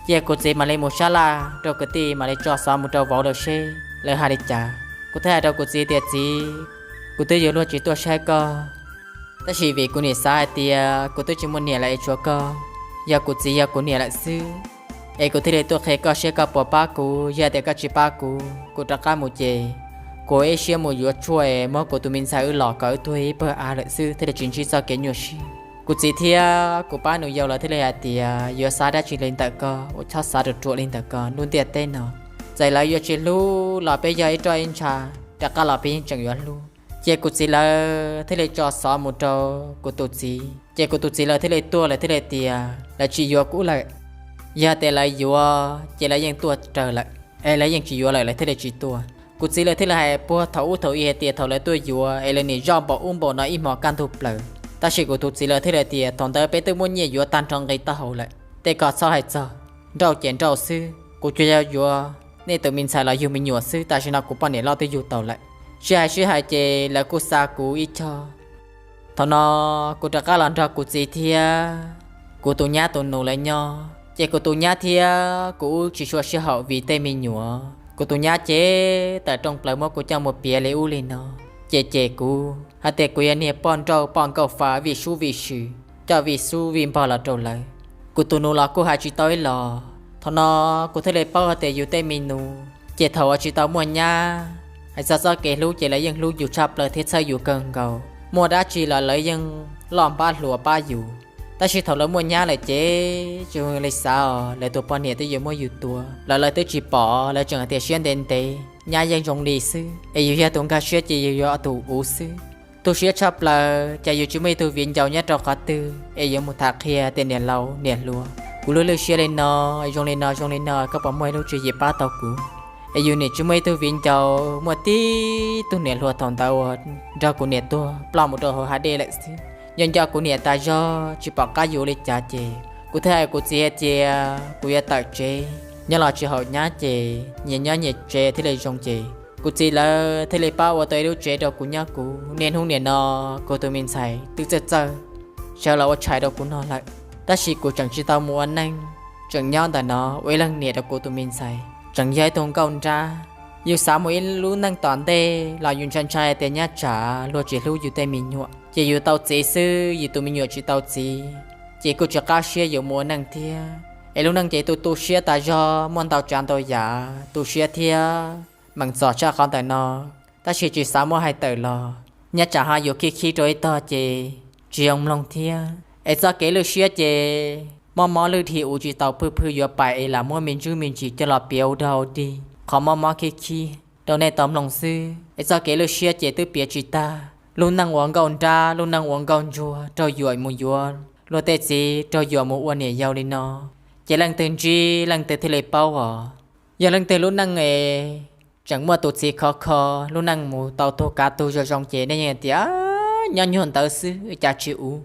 cia kuv txiv mam li mus sab laj rau kwv tij, mam li tso xov mus rau vauv lawv seb lawv hais li cas. Kuv thiaj hais rau kuv txiv tias txiv, kuv twb yuav luag tsis tuaj saib koj, tab sis vim kuv niam xav hais tias kuv twb tsis muaj niam lawm es tshuav koj, yog kuv txiv yog kuv niam lawm xwb, es kuv thiaj li tuaj qhia koj seb koj puas pab kuv. Yog tias koj tsis pab kuv, kuv rov qab mus ces kuv ib siab mus yuav tshuaj es muab kuv tus me ntxhais wb los kom wb tuag ib pawg av lawm xwb thiaj li tsis ntsib txoj kev nyuaj siab. Kuv txiv thiab kuv pab nus yau lawv thiaj li hais tias yuav xav dab tsi li ntawm koj, ua txhob xav ruam ruam li ntawm koj, lub ntiaj teb no txawm lawv yuav tsis hlub los peb yog ib roj ib ntsha, rov qab los peb yeej tseem yuav hlub. Ces kuv txiv lawv thiaj li tso xov mus rau kuv tus txiv, ces kuv tus txiv lawv thiaj li tuaj, lawv thiaj li tias lawv tsis yuav kuv lawm. Yog tias lawv yuav ces lawv yeej tuaj raws lawm, es lawv yeej tsis yuav lawm lawv thiaj li tsis tuaj. Kuv txiv lawv thiaj li hais puag thaum ub thaum i hais tias thaum lawv tuaj yuav es lawv niam zoj npaum ub npaum no ib hmos kaj ntug plaws. Tab sis kuv tus txiv lawv thiaj li tias thaum ntawd peb twb muab nyiaj yuav tag nrho nqi taub hau lawm, tej ko txhob hais txog, nrauj ces nrauj xwb, kuv tsuas yog yuav nej tus me ntxhais los yug me nyuam xwb, tam sim no kuv poj niam loj twb yug tau lawm. Sib hais sib hais ces lawv kuj xa kuv ib co. Thaum no kuv rov qab los nrog kuv txiv thiab kuv tus nyab tus nus lawv nyob, ces kuv tus nyab thiab kuv wb tsis tshua sib haum vim tej me nyuam. Kuv tus nyab ces tawm rooj plaws muab kuv coj mus piav li ub li no, ces cem kuv hais tias kuv yog niag poj nrauj poj nkauj fa vij sub vij sw, coj vij sub vij npog los rau lawv. Kuv tus nus los kuj hais tsis tau ib los. Thaum no kuv thiaj li paub hais tias yus tej me nus ces thaum uas tsis tau muaj nyab, hais txog txoj kev hlub ces lawv yeej hlub yus tshaj plaws thiab txhawb yus kawg nkaus, muaj dab tsi los lawv yeej loj npab hluas pab yus. Tab sis thaum lawv muaj nyab lawm ces tsis li xav os, lawv tus poj niam twb yuav muab yus tua los lawv twb tsis pom, lawv tseem hais tias siab ntev ntev, nyab yeej zoo li xwb, es yus yog tus nkag siab ces yus yog tus uv xwb. Tu siab tshaj plaws, cas yus tsis muaj ib tug viv ncaus nyob rau qhov twg es yuav mus tham qhia tias niam laus niam hluas, kuv lub lwj siab li no, zoo li no zoo li no, koj puas muaj ib lub tswv yim pab tau kuv? Es yus niam tsis muaj ib tug viv ncaus, muaj tib tug niam hluas thaum ntawd uas nrog kuv niam tuag ploj mus rau hauv hav dej lawm xwb. Nco nco kuv niam tas zog tsis pom qab yuav li cas ces kuv thiaj hais kuv txiv hais tias kuv yuav tawm tsev, nyob los tsis haum nyab ces nyias nyob nyias tsev thiaj li zoo ces kuv txiv lawv thiaj li pab ua tau ib lub tsev rau kuv nyob. Kuv niaj hnub nim no kuv tus me ntxhais twb txawj txawj sawv los ua tshais rau kuv noj lawm, tab sis kuv tseem tsis tau mus ua neej, tseem nyob ntawm no ua ib leeg niam rau kuv tus me ntxhais, tseem yog ib tug nkauj nrab. Yus xav mus ib lub neej tom ntej los yus ntshai ntshai tias nyab tsam luag tsis hlub yus tej me nyuam, ces yus tau txiv xwb yus tus me nyuam tsis tau txiv, ces kuj tsis qab siab yuav mus ua neej thiab. Es lub neej ces tu tu siab tas zog, muaj ntau tsav ntau yam tu siab thiab meem txom tshaj qhov ntawm no, tab sis tsis xav muab hais tawm los nyab tsam ho yuav khib khib rau ib tog ces tsis zoo mloog thiab. Es txoj kev lwj siab ces mob mob lwj dhia ua tsis tau phwj phwj yuav pais es lam muab me ntsuj me ntsis coj los piav ua dog ua dig qhov mob mob khib khib rau nej tau mloog xwb. Es txoj kev lwj siab ces twb piav tsis tag. Lub neej ua nkauj nrab, lub neej ua nkauj ntsuag, raug yuam mus yuav luag tej txiv, raug yuam mus ua niam yau li no, ces leej twg ntsib leej twg thiaj li paub os. Yog leej twg lub neej es tseem muaj tus txiv khov kho, lub neej mus tau tug kav tug zoo zoo ces nej yeej tias nyob nyuag ntawd xwb cas tsis uv.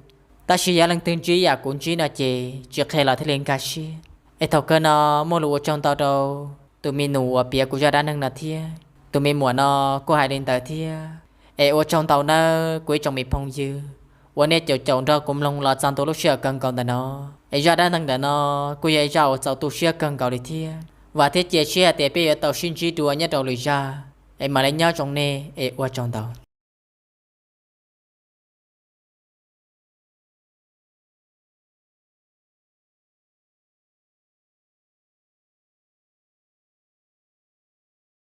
Tab sis yog leej twg ntsib yam kuv ntsib no ces tsis qhia los thiaj li nkag siab. Es thaum kawg no muaj lus ua tsaug ntau rau tus me nus uas piav kuv zaj dab neeg no thiab tus me muam no kuj hais li ntawd thiab. Es ua tsaug ntau nawb kuv ib tsoom me phooj ywg uas nej caum caum nrog kuv mloog los txog ntua lub sij hawm kawg nkaus ntawm no. Es zaj dab neeg ntawm no kuj yog ib zaj uas txaus tu siab kawg nkaus li thiab. Vam thiab cia siab hais tias peb yuav tau sib ntsib dua nyob rau lwm zaj. Es mam li nyob zoo nej es ua tsaug ntau.